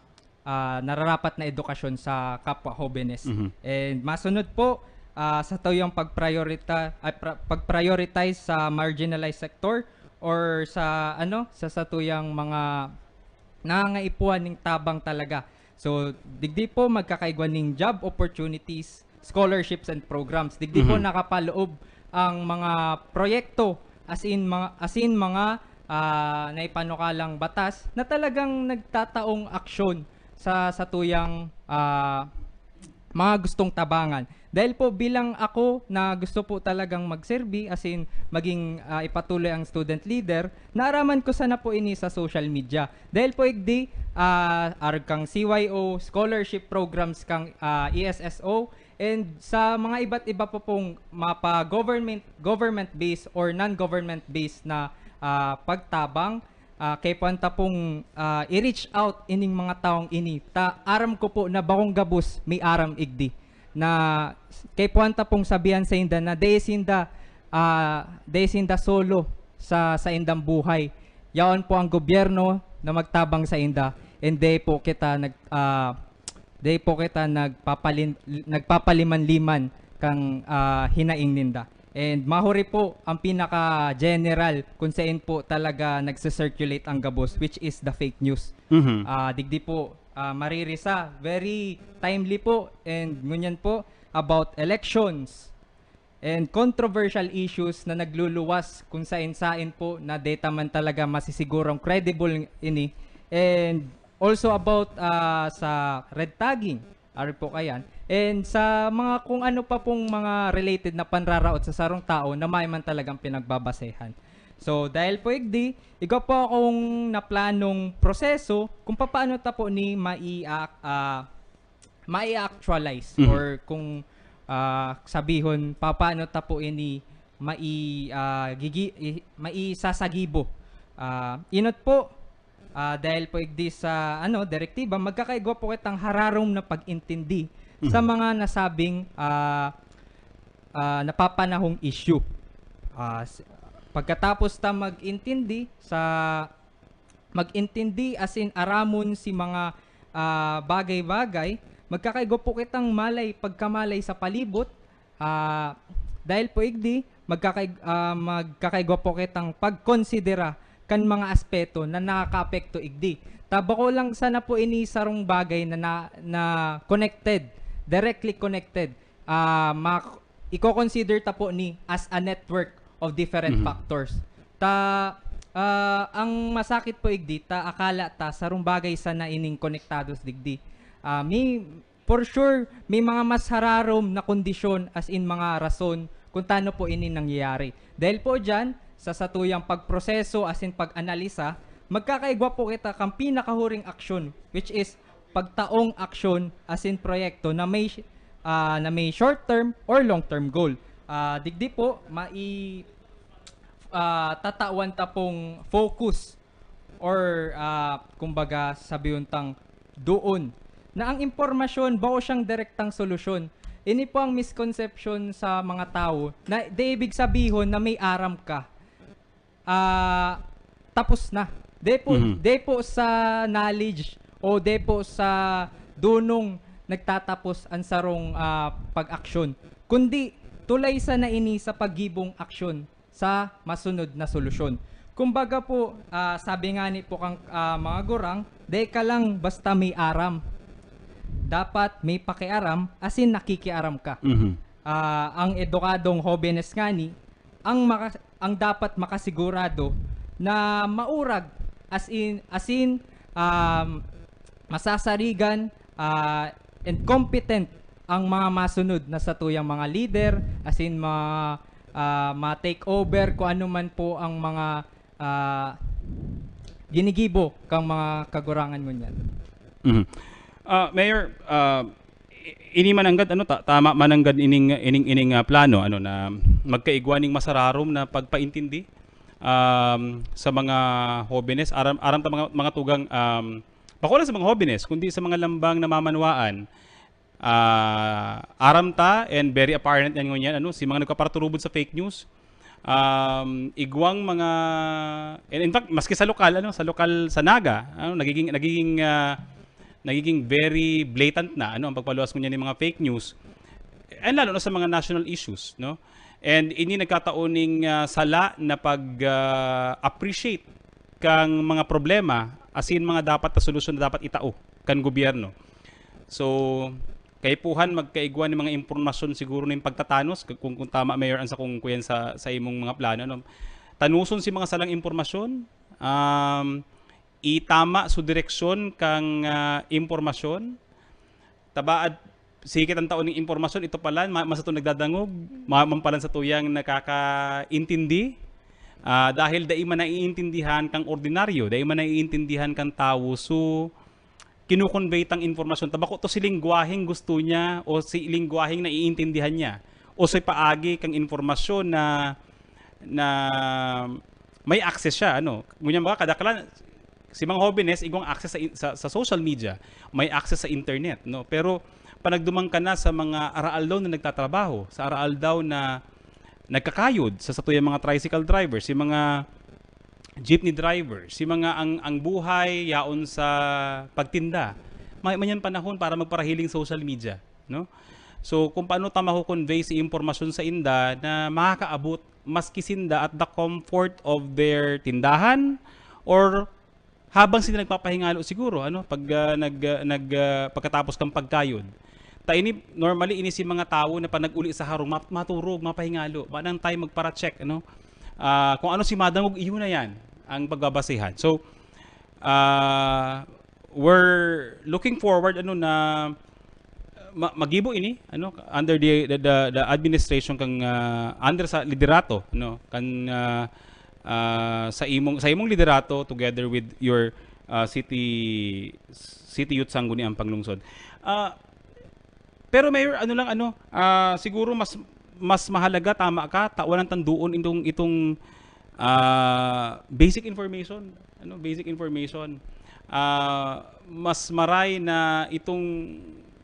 ah, nararapat na edukasyon sa kapwa hobenes. Mhm. And masunod po, ah, sa tuyang pag-priorita-, ay, pra-, pag-prioritize sa marginalized sector or sa, ano, sa satuyang mga nangangaipuhan ning tabang talaga. So, digdi po magkakaigwa ning job opportunities, scholarships and programs. Digdi po Mhm. nakapaloob ang mga proyekto, as in mga, as in mga, ah, naipanukalang batas na talagang nagtataong aksyon sa satuyang, ah, mga gustong tabangan. Dahil po bilang ako na gusto po talagang magserbi, as in maging, ah, ipatuloy ang student leader, naaraman ko sana po ini sa social media. Dahil po igdi, ah, arog kang C Y O, scholarship programs kang, ah, E S S O, and sa mga iba't iba pa pong mapa government, government-based or non-government-based na, ah, pagtabang, ah, kay puwan ta pong, ah, i-reach out ining mga tawong ini. Ta, aram ko po na bakong gabos may aram igdi. Na s-, kay puwan ta pong sabihan sainda na dai sinda, ah, dai sinda solo sa saindang buhay. Yaon po ang gobyerno na magtabang sainda. And dai po kita nag-, ah, dai po kita nagpapalin-, nagpapaliman-liman kang, ah, hinaing ninda. And mahuri po ang pinaka-general kung sain po talaga nagse-circulate ang gabos, which is the fake news. Mhm. Ah, digdi po, ah, maririsa, very timely po, and ngunyan po, about elections and controversial issues na nagluluwas kung sain-sain po na deta man talaga masisigurong credible ini. And also about, ah, sa red tagging, ari po kayan. And sa mga kung ano pa pong mga related na panraraot sa sarong tao na may man talagang pinagbabasehan. So, dahil po igdi, igwa po akong naplanong proseso kung papaano ta po ni mai-, ah, mai-actualize Mhm. or kung, ah, sabihon, papaano ta po ini mai-, ah, gigi-, i-, maisasagibo. Ah, inot po, ah, dahil po igdi sa, ano, direktiba, magkakaigwa po kitang hararom na pag-intindi sa Mhm. mga nasabing, ah, ah, napapanahong issue. Ah, s-, pagkatapos ta mag-intindi sa mag-intindi, as in, aramon si mga, ah, bagay-bagay, magkakaigwa po kitang malay, pagkamalay sa palibot, ah, dahil po igdi, magkakaig-, ah, magkakaigwa po kitang pagkonsidera kan mga aspeto na nakakaapekto igdi. Ta bako lang sana po ini sarong bagay na, na, na connected, directly connected. Ah, ma-, iko-consider ta po ni as a network of different Mhm. factors. Ta, ah, ang masakit po igdi, ta akala ta sarong bagay sana ining konektados digdi. Ah, may, for sure, may mga mas hararom na kondisyon, as in mga rason, kung tano po ini nangyayari. Dahil po dyan, sa satuyang pagproseso, as in pag-analisa, magkakaigwa po kita kang pinakahuring aksyon, which is pagtaong aksyon, as in proyekto na may, ah, na may short term or long term goal. Ah, digdi po, mai-, ah, tatawan ta pong focus or, ah, kumbaga, sabihon tang doon na ang impormasyon bao siyang direktang solusyon. Ini po ang misconception sa mga tao na di ibig sabihon na may aram ka, ah, tapos na. Di po, Mhm. di po sa knowledge o di po sa dunong nagtatapos an sarong, ah, pag-aksyon, kundi tulay sana ini sa paggibong aksyon sa masunod na solusyon. Kumbaga po, ah, sabi ngani po kan, ah, mga gurang, "Dai ka lang basta may aram. Dapat may pakiaram, asin nakikiaram ka." Mhm. Ah, ang edukadong hobenes ngani, ang maka-, ang dapat makasigurado na maurag, as in, asin, um, masasarigan, ah, and competent ang mga masunod na satuyang mga leader, asin mga, ah, ma-take over kung ano man po ang mga, ah, ginigibo kang mga kagurangan ngunyan. Mhm. Ah, Mayor, ah, i-, ini mananggad, ano, ta-, tama mananggad ining, ining, ining, ah, plano, ano, na magkaigwa ning masararom na pagpaintindi, um, sa mga hobenes, aram, aram ta mga, mga tugang, um, bako lang sa mga hobenes, kundi sa mga lambang namamanwaan. Ah, aram ta, and very apparent yan ngunyan, ano, si mga nagpapaturubod sa fake news, um, igwang mga, and in fact, maski sa lokal, ano, sa lokal sa Naga, ano, nagiging, nagiging, ah, nagiging very blatant na, ano, ang pagpaluwas ngunyan ng mga fake news, and lalo na sa mga national issues, no? And ini nagkataon ning, ah, sala na pag, ah, appreciate kang mga problema, asin mga dapat na solusyon na dapat itao kan gobyerno. So, kaipuhan magkaigwa ning mga impormasyon siguro ning pagtatanos, k-, kung, kung tama, Mayor, ang sakong kuyan sa, sa imong mga plano, no? Tanuson si mga salang impormasyon, um, itama su direksyon kang, ah, impormasyon. Tabaad, sige kitang tao ning impormasyon, ito palan, ma-, masato nagdadangog, ma-, man palan satuyang nakakaintindi. Ah, dahil dai man naiintindihan kang ordinaryo, dai man naiintindihan kang tawo, so, kinu-convey tang impormasyon. Ta bako to si lengguwaheng gusto niya o si lengguwaheng naiintindihan niya o si paagi kang impormasyon na, na may access siya, ano. Ngunyan, mga kadaklan, si mga hobenes, igwang access sa in-, sa, sa social media, may access sa internet, no? Pero panagduman ka na sa mga araaldaw na nagtatrabaho, sa araaldaw na nagkakayod, sa satuyang mga tricycle driver, si mga jeepney driver, si mga ang, ang buhay yaon sa pagtinda, may, mayan panahon para magparahiling social media, no? So, kung paano ta mako-convey si impormasyon sa inda na makakaabot maski sinda at the comfort of their tindahan or habang sila nagpapahingalo siguro, ano, pag, ah, nag, ah, nag, ah, pagkatapos kang pagkayod. Ta ini, normally, ini si mga tawo na pag nag-uli sa harong, ma-, maturog, mapahingalo. Manang tayo magpara-check, ano? Ah, kung ano si madangog, iyon na yan ang pagbabasehan. So, ah, we're looking forward, ano, na ma-, magibo ini, ano, under the, the, the, the administration kang, ah, under sa liderato, no, kan, ah, ah, sa imong, sa imong liderato together with your, ah, city, city youth sangguniang panglungsod. Ah, pero Mayor, ano lang, ano, ah, siguro mas, mas mahalaga, tama ka, tawan ng tanduon itong, itong, ah, basic information, ano, basic information. Ah, mas maray na itong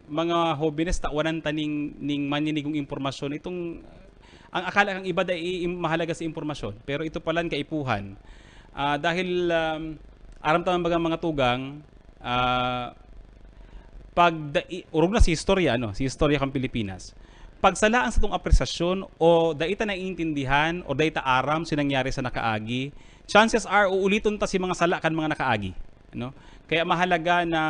mga hobenes, tawanan ta ning, ning maninigong impormasyon. Itong, ang akala kang iba dai im-, mahalaga sa impormasyon, pero ito palan kaipuhan. Ah, dahil, um, aram ta man baga mga tugang, ah, pag da-, i-, orog na si istorya, ano, si istorya kan Pilipinas. Pag sala ang satong apresasyon o dai ta naiintindihan o dai ta aram si nangyari sa nakaagi, chances are, uuliton ta si mga sala kan mga nakaagi, no? Kaya mahalaga na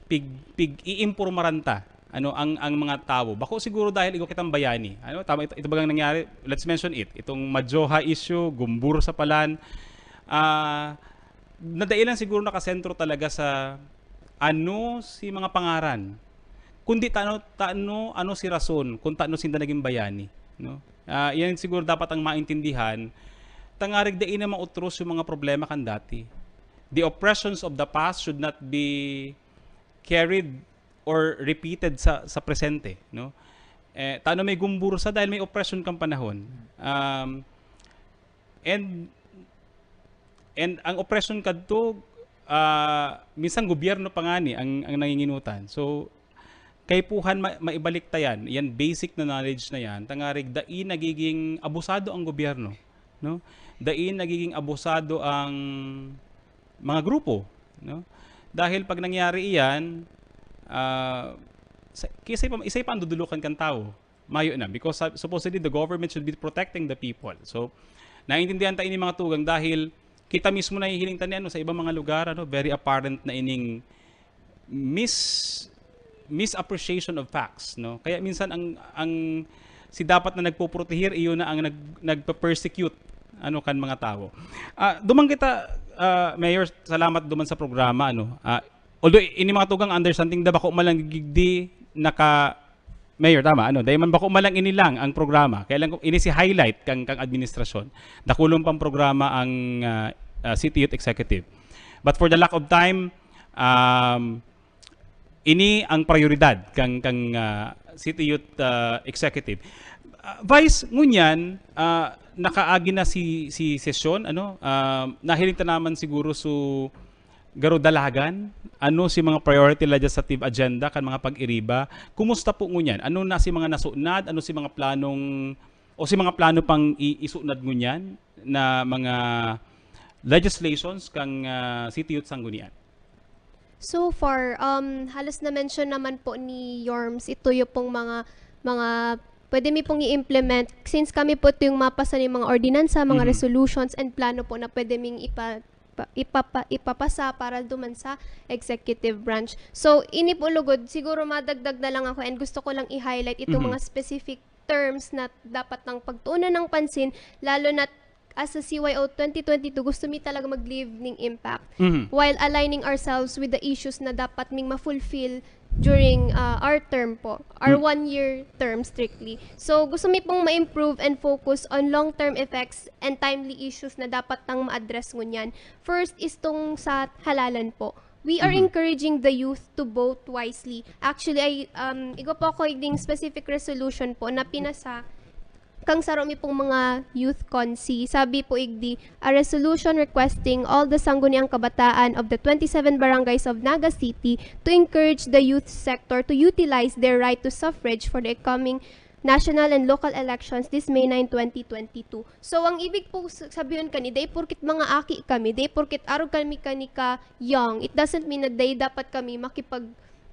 pig-, pig-iimpormaran ta, ano, ang, ang mga tawo. Bako siguro dahil igwa kitang bayani. Ano, tama, ito, ito bagang nangyari, let's mention it, itong Madjoha issue, Gumbur sa Palan, ah, nadailan siguro nakasentro talaga sa ano si mga pangaran, kundi tano, tano, ano si rason kung tano sinda naging bayani, no? Ah, yan siguro dapat ang maintindihan, tangarig dai na mautros yung mga problema kan dati. The oppressions of the past should not be carried or repeated sa, sa presente, no? Eh, tano may gumbursa dahil may oppression kang panahon. Um, and, and ang oppression kadto, ah, minsan gobyerno pa ngani ang, ang nanginginutan. So, kaipuhan ma-, maibalik ta yan, yan basic na knowledge na yan, tangarig dai nagiging abusado ang gobyerno, no? Dai nagiging abusado ang mga grupo, no? Dahil pag nangyari iyan, Ah, sa, kaya isa pa, isa pa ang dudulukan kan tawo. Mayo na, because sa, supposedly the government should be protecting the people. So, naintindihan ta ini, mga tugang, dahil kita mismo nahihiling ta ni ano, sa ibang mga lugar, ano, very apparent na ining mis-, misappreciation of facts, no? Kaya minsan ang, ang si dapat na nagpoproteher, iyo na ang nag-, nagpe-persecute, ano, kan mga tawo. Ah, duman kita, ah, Mayor, salamat duman sa programa, ano. Ah, although ini, mga tugang, understanding da, bako man lang gigdi naka, Mayor, tama, ano, dahil man bako man lang ini lang ang programa. Kaya lang kung ini si highlight kang, kang administrasyon. Dakulon pang programa ang, ah, ah, City Youth Executive. But for the lack of time, um, ini ang prioridad kang, kang, ah, City Youth, ah, Executive. Ah, Vice, ngunyan, ah, nakaagi na si, si sesyon, ano, ah, nahiling ta naman siguro su garo dalagan, ano si mga priority legislative agenda kan mga pag-iriba? Kumusta po ngunyan? Ano na si mga nasunad? Ano si mga planong, o si mga plano pang i-, isunad ngunyan na mga legislations kang, ah, City Youth Sanggunian? So far, um, halos na-mention naman po ni Yorms, ito yung pong mga, mga pwede mi pong i-implement since kami po ito yung mapasa ng mga ordinansa, mga Mhm. resolutions, and plano po na pwede ming ipa-, pa-, ipapa-, ipapasa para duman sa executive branch. So, ini po lugod, siguro madagdag na lang ako and gusto ko lang i-highlight itong Mhm. mga specific terms na dapat nang pagtuunan ng pansin, lalo na as a C Y O twenty twenty-two, gusto mi talaga mag-leave ning impact Mhm. while aligning ourselves with the issues na dapat ming ma-fulfill during, ah, our term po, our Mm. one-year term strictly. So, gusto mi pong ma-improve and focus on long-term effects and timely issues na dapat nang ma-address ngunyan. First is tong sa halalan po. We are Mhm. encouraging the youth to vote wisely. Actually, ay, um, igwa po ako igding specific resolution po na pinasa kang saro mi pong mga youth consi. Sabi po igdi, "A resolution requesting all the sangguniang kabataan of the twenty-seven barangays of Naga City to encourage the youth sector to utilize their right to suffrage for the coming national and local elections this May nine, twenty twenty-two." So, ang ibig po s-, sabihin kani, dai porket mga aki kami, dai porket arog kami kani ka young, it doesn't mean na dai dapat kami makipag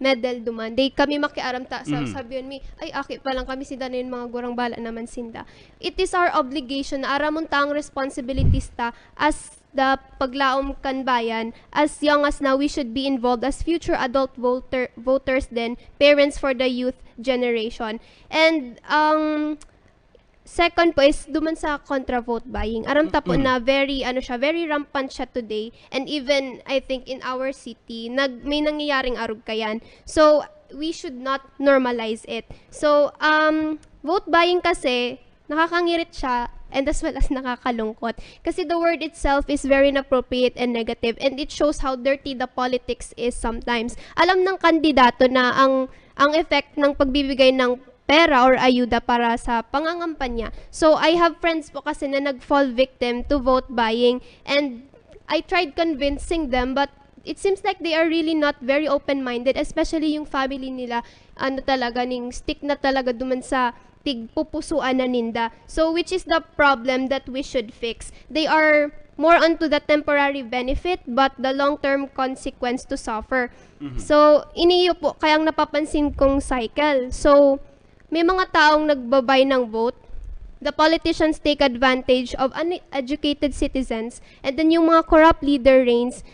medal duman. Dai kami makiaram ta sa Mhm. sabihan mi, "Ay, aki pa lang kami, sinda na yun, mga gurang bala naman sinda." It is our obligation na aramon ta ang responsibilities ta as the paglaom kan bayan. As young as now, we should be involved as future adult voter, voters din, parents for the youth generation. And ang second po is duman sa contra vote buying. Aram ta po Mm. na very, ano siya, very rampant siya today. And even, I think, in our city, nag-, may nangyayaring arog kayan. So, we should not normalize it. So, um, vote buying kasi, nakakangirit siya and as well as nakakalungkot. Kasi the word itself is very inappropriate and negative, and it shows how dirty the politics is sometimes. Alam ng kandidato na ang, ang effect ng pagbibigay ng pera or ayuda para sa pangangampanya. So, I have friends po kasi na nag-fall victim to vote buying, and I tried convincing them, but it seems like they are really not very open-minded, especially yung family nila, ano talaga, ning stick na talaga duman sa tigpupusuan na ninda. So, which is the problem that we should fix? They are more onto the temporary benefit, but the long-term consequence to suffer. Mhm. So, iniyo po, kayang napapansin kong cycle. So, may mga taong nagbabay ng vote. The politicians take advantage of uneducated citizens, and then yung mga corrupt leader reigns.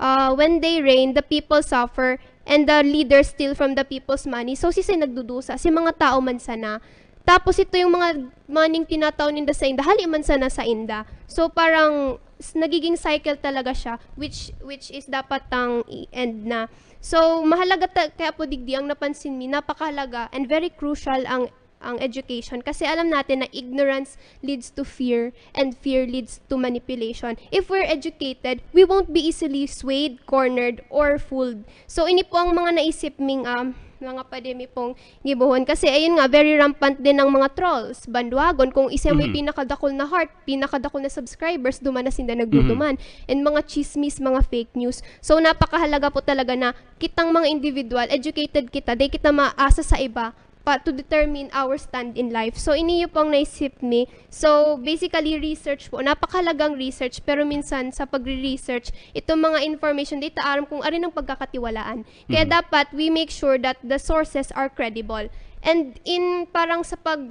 Uh, when they reign, the people suffer, and the leaders steal from the people's money. So, sisay nagdudusa? Si mga tao man sana. Tapos, ito yung mga maning tinatao ninda sa inda, hali man sana sa inda. So, parang s-, nagiging cycle talaga siya, which, which is dapat tang i-end na. So, mahalaga ta-, kaya po digdi ang napansin mi, napakahalaga and very crucial ang, ang education. Kasi alam natin na ignorance leads to fear and fear leads to manipulation. If we're educated, we won't be easily swayed, cornered, or fooled. So, ini po ang mga naisip ming, um, mga pwede mi pong gibohon. Kasi, ayun nga, very rampant din ang mga trolls, bandwagon. Kung isa mo yung Mhm. pinakadakol na heart, pinakadakol na subscribers, duman na sinda nagduduman. And mga chismis, mga fake news. So, napakahalaga po talaga na kitang mga individual, educated kita, di kita maasa sa iba pa, to determine our stand in life. So, iniyo po ang naisip mi. So, basically, research po. Napakahalagang research, pero minsan sa pagre-research, itong mga information, di ta aram kung arin ang pagkakatiwalaan. Kaya dapat we make sure that the sources are credible. And in parang sa pag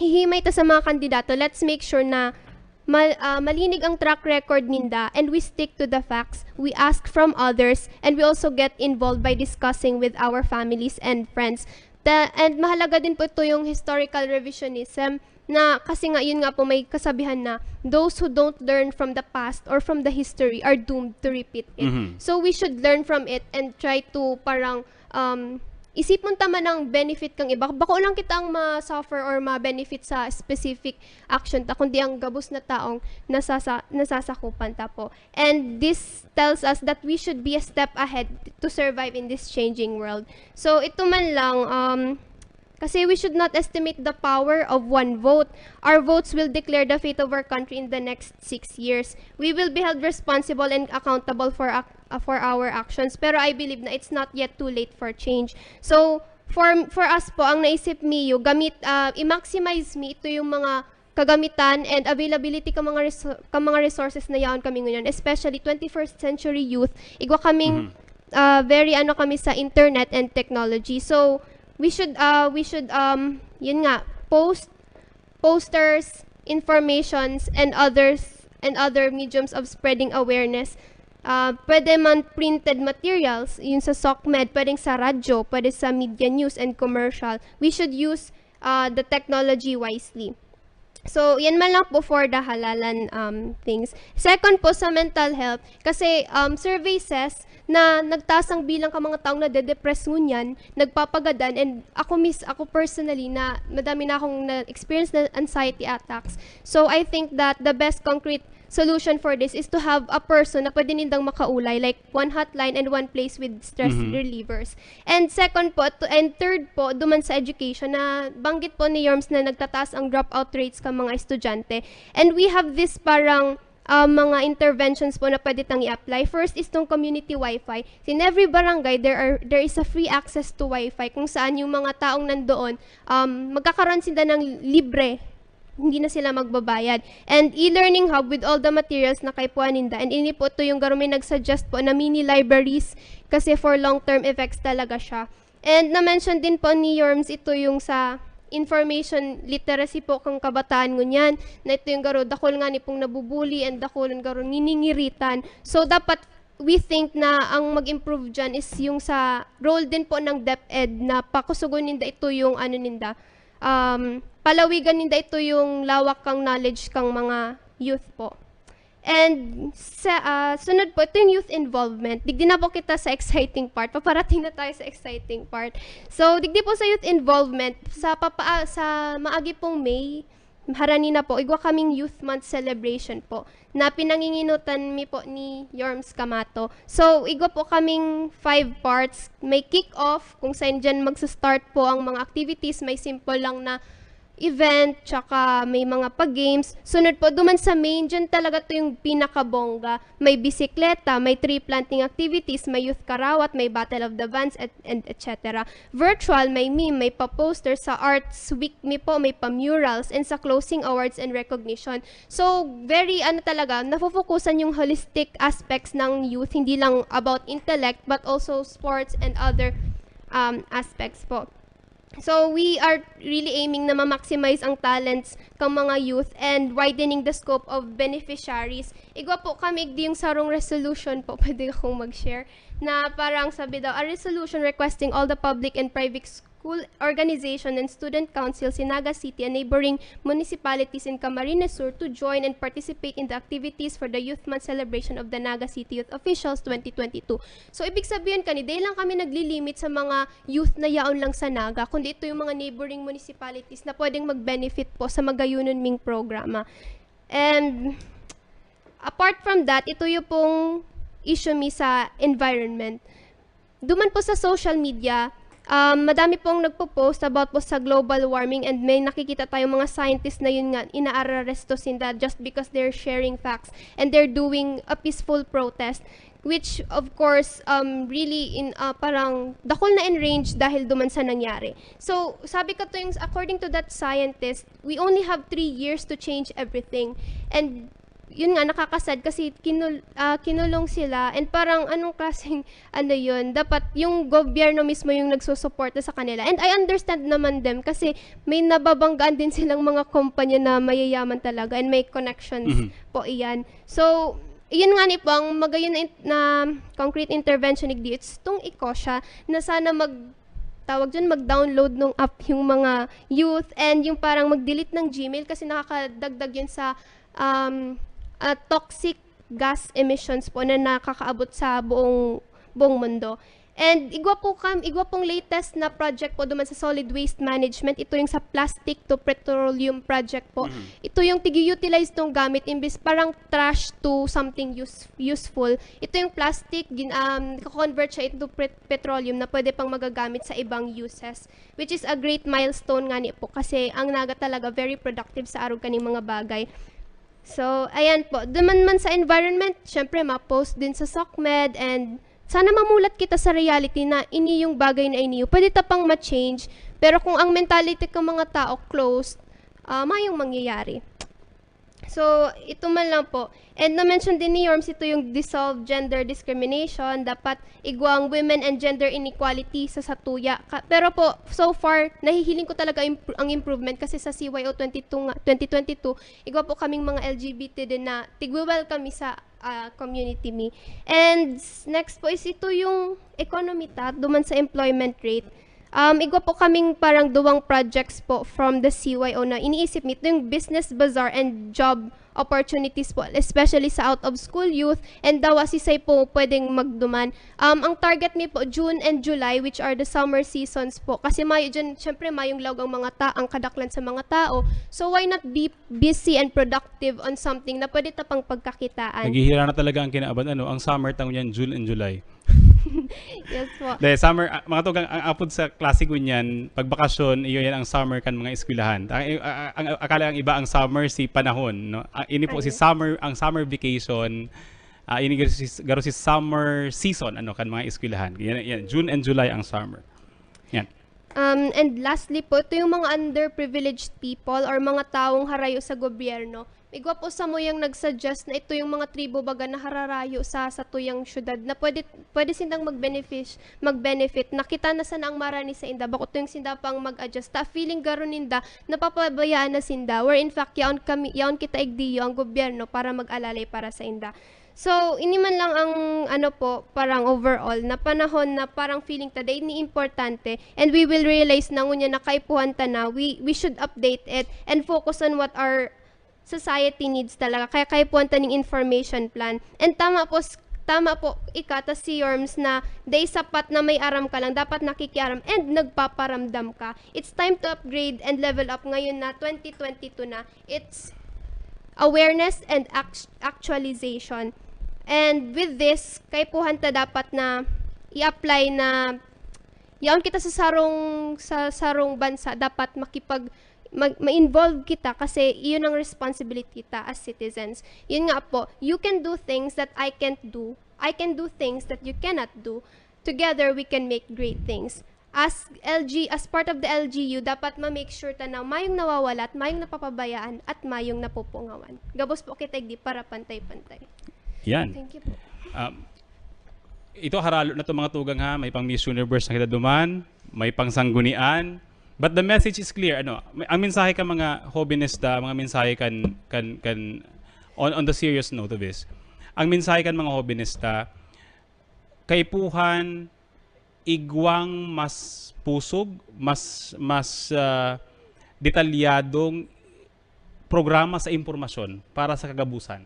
hihimay ta sa mga kandidato, let's make sure na mal-, ah, malinig ang track record ninda and we stick to the facts. We ask from others and we also get involved by discussing with our families and friends. Ta-, and mahalaga din po ito yung historical revisionism na kasi nga, yun nga po, may kasabihan na, "Those who don't learn from the past or from the history are doomed to repeat it." So, we should learn from it and try to parang, um, isipon ta man ang benefit kang iba. Bako lang kita ang ma-suffer or ma-benefit sa specific action ta, kundi ang gabos na taong nasasa-, nasasakupan ta po. And this tells us that we should be a step ahead to survive in this changing world. So, ito man lang, um, kasi we should not estimate the power of one vote. Our votes will declare the fate of our country in the next six years. We will be held responsible and accountable for ac-, uh, for our actions. Pero I believe na it's not yet too late for change. So, for, for us po, ang naisip mi, gamit, ah, i-maximize mi ito yung mga kagamitan and availability ka mga reso-, ka mga resources na yaon kami ngayon, especially twenty-first century youth. Igwa kaming, ah, very ano kami sa internet and technology. So, we should, ah, we should, um, yun nga, post, posters, informations, and others, and other mediums of spreading awareness. Ah, pwede man printed materials, yun sa SOCMED, pwedeng sa radyo, pwede sa media news and commercial. We should use, ah, the technology wisely. So, yan man lang po for the halalan, um, things. Second po, sa mental health, kasi, um, survey says na nagtaas ang bilang ka mga taong nade-depress ngunyan, nagpapagadan, and ako mis-, ako personally, na madami na akong na-experience na anxiety attacks. So, I think that the best concrete solution for this is to have a person na pwede nindang makaulay, like one hotline and one place with stress relievers. And second po, to, and third po, duman sa education na banggit po ni Yorms na nagtataas ang dropout rates ka mga estudyante. And we have this parang, ah, mga interventions po na pwede tang i-apply. First is tong community wifi. In every barangay, there are, there is a free access to wifi kung saan yung mga taong nandoon, um, magkakaroon sila ng libre, hindi na sila magbabayad. And e-learning hub with all the materials na kaipuhan ninda. And ini po ito yung garo may nag-suggest po na mini libraries kasi for long-term effects talaga siya. And na-mention din po ni Yorms ito yung sa information literacy po kang kabataan ngunyan, na ito yung garo, dakul nga ni pong nabubuli and dakul ang garo niningiritan. So, dapat we think na ang mag-improve dyan is yung sa role din po ng DepEd na pakusugon ninda ito yung ano ninda, um, palawigan ninda ito yung lawak kang knowledge kang mga youth po. And sa, ah, sunod po, ito yung youth involvement. Digdi na po kita sa exciting part. Paparating na tayo sa exciting part. So, digdi po sa youth involvement, sa papa-, sa maagi pong May, harani na po, igwa kaming Youth Month celebration po na pinanginginutan mi po ni Yorms Kamato. So, igwa po kaming five parts. May kick-off, kung saan dyan magsa-start po ang mga activities. May simple lang na event, tsaka may mga pa-games. Sunod po, duman sa main, dyan talaga to yung pinakabongga. May bisikleta, may tree planting activities, may youth karawat, may battle of the bands, et-, and et cetera. Virtual, may meme, may pa-poster. Sa Arts Week mi po, may pa-murals, and sa closing, awards and recognition. So, very, ano talaga, nafofokusan yung holistic aspects ng youth, hindi lang about intellect, but also sports and other, um, aspects po. So, we are really aiming na ma-maximize ang talents kang mga youth and widening the scope of beneficiaries. Igwa po kami, di yung sarong resolution po, pwede akong mag-share, na parang sabi daw, "A resolution requesting all the public and private school organization and student councils in Naga City and neighboring municipalities in Camarines Sur to join and participate in the activities for the Youth Month celebration of the Naga City Youth Officials twenty twenty-two." So, ibig sabihin kani, dahil lang kami naglilimit sa mga youth na yaon lang sa Naga, kundi ito yung mga neighboring municipalities na pwedeng mag-benefit po sa magayunon ming programa. And apart from that, ito yung pong issue mi sa environment. Duman po sa social media, um, madami pong nagpo-post about po sa global warming and may nakikita tayong mga scientists na yun nga, inaararesto sinda just because they're sharing facts and they're doing a peaceful protest. which of course, um, really in, ah, parang dakul na in range dahil duman sa nangyari. So, sabi ka to yung, according to that scientist, we only have three years to change everything. And yun nga, nakakasad kasi kinul-, ah, kinulong sila, and parang anong klaseng ano yun, dapat yung gobyerno mismo yung nagsusuporta sa kanila. And I understand naman them kasi may nababanggaan din silang mga kumpanya na mayayaman talaga and may connections Mhm. po iyan. So, yun nga ni po, ang magayon na, in- na concrete intervention ni D H, itong ECOSIA, na sana mag tawag dyan, mag-download ng app yung mga youth and yung parang mag-delete ng Gmail kasi nakakadagdag yun sa um, ah, toxic gas emissions po na nakakaabot sa buong buong mundo. And igwa po kam, igwa pong latest na project po duman sa solid waste management, ito yung sa plastic to petroleum project po. Mhm. Ito yung tigi-utilize tong gamit, imbis parang trash to something use, useful. Ito yung plastic, gin, um, convert siya into pret- petroleum na pwede pang magagamit sa ibang uses, which is a great milestone nga ni po kasi ang Naga talaga very productive sa arog kaning mga bagay. So, ayan po. Duman man sa environment, syempre, ma-post din sa SOCMED and sana mamulat kita sa reality na ini yung bagay na ini yung pwede ta pang ma-change. Pero kung ang mentality ng mga tao closed, ah, mayong mangyayari. So, ito man lang po. And na-mention din ni Yorms, ito yung dissolved gender discrimination. Dapat igwang women and gender inequality sa satuya. Ka- pero po, so far, nahihiling ko talaga impro- ang improvement kasi sa C Y O twenty-two nga, twenty twenty-two, igwa po kaming mga L G B T din na tigwi-welcome mi sa ah, community mi. And s- next po is ito yung economy ta, duman sa employment rate. Um, igwa po kaming parang duwang projects po from the C Y O na iniisip mi. Ito yung business bazaar and job opportunities po, especially sa out-of-school youth, and daw asisay po pwedeng magduman. Um, ang target mi po, June and July, which are the summer seasons po. Kasi mayo dyan, syempre, mayong laog ang mga ta ang kadaklan sa mga tao. So, why not be busy and productive on something na pwede ta pang pagkakitaan? Naghihira na talaga ang kinaaban, ano, ang summer ta ngunyan, June and July. Yes po. Dahil summer, ah, mga tugang, ang apod sa klase ngunyan, pagbakasyon, iyo yan ang summer kan mga eskwelahan. Ang, ang, ang, akala ang iba ang summer, si panahon, no? Ah, ini po si Ayun. Summer, ang summer vacation, ah, ini garo si, garo si summer season, ano, kan mga eskwelahan. Yan, yan, June and July ang summer. Yan. Um, and lastly po, ito yung mga underprivileged people or mga taong harayo sa gobyerno. Igwa po samuyang nag-suggest na ito yung mga tribo baga na hararayo sa satuyang syudad na pwede pwede sindang mag-benefit, mag-benefit. Nakita na sana ang marani sa inda, bako ito yung sinda pang mag-adjust. Ta feeling garo ninda, napapabayaan na sinda. Where in fact, yaon kami, yaon kita igdiyo ang gobyerno para mag-alalay para sa inda. So, ini man lang ang ano po, parang overall na panahon na parang feeling ta dai ni importante, and we will realize na ngunyan na kaipuhan ta na, we, we should update it and focus on what our society needs talaga. Kaya kaipuhan ta ning information plan. And tama po, s- tama po, ika ta si Yorms na dai sapat na may aram ka lang, dapat nakikiaram and nagpaparamdam ka. It's time to upgrade and level up ngayon na twenty twenty-two na. It's awareness and act- actualization. And with this, kaipuhan ta dapat na i-apply na yaon kita sa sarong sa sarong bansa, dapat makipag mag, ma-involve kita kasi iyon ang responsibility ta as citizens. Yun nga po, you can do things that I can't do. I can do things that you cannot do. Together, we can make great things. As L G, as part of the L G U, dapat ma-make sure ta na mayong nawawala at mayong napapabayaan at mayong napupungawan. Gabos po kita igdi para pantay-pantay. Yan. Thank you po. Um, ito haralo na to, mga tugang, ha. May pang Miss Universe na kita duman, may pang Sanggunian. But the message is clear. Ano, may- ang mensahe kan mga hobinista, mga mensahe kan kan kan on on the serious note of this. Ang mensahe kan mga hobinista, kaipuhan igwang mas pusog, mas mas ah, detalyadong programa sa impormasyon para sa kagabusan.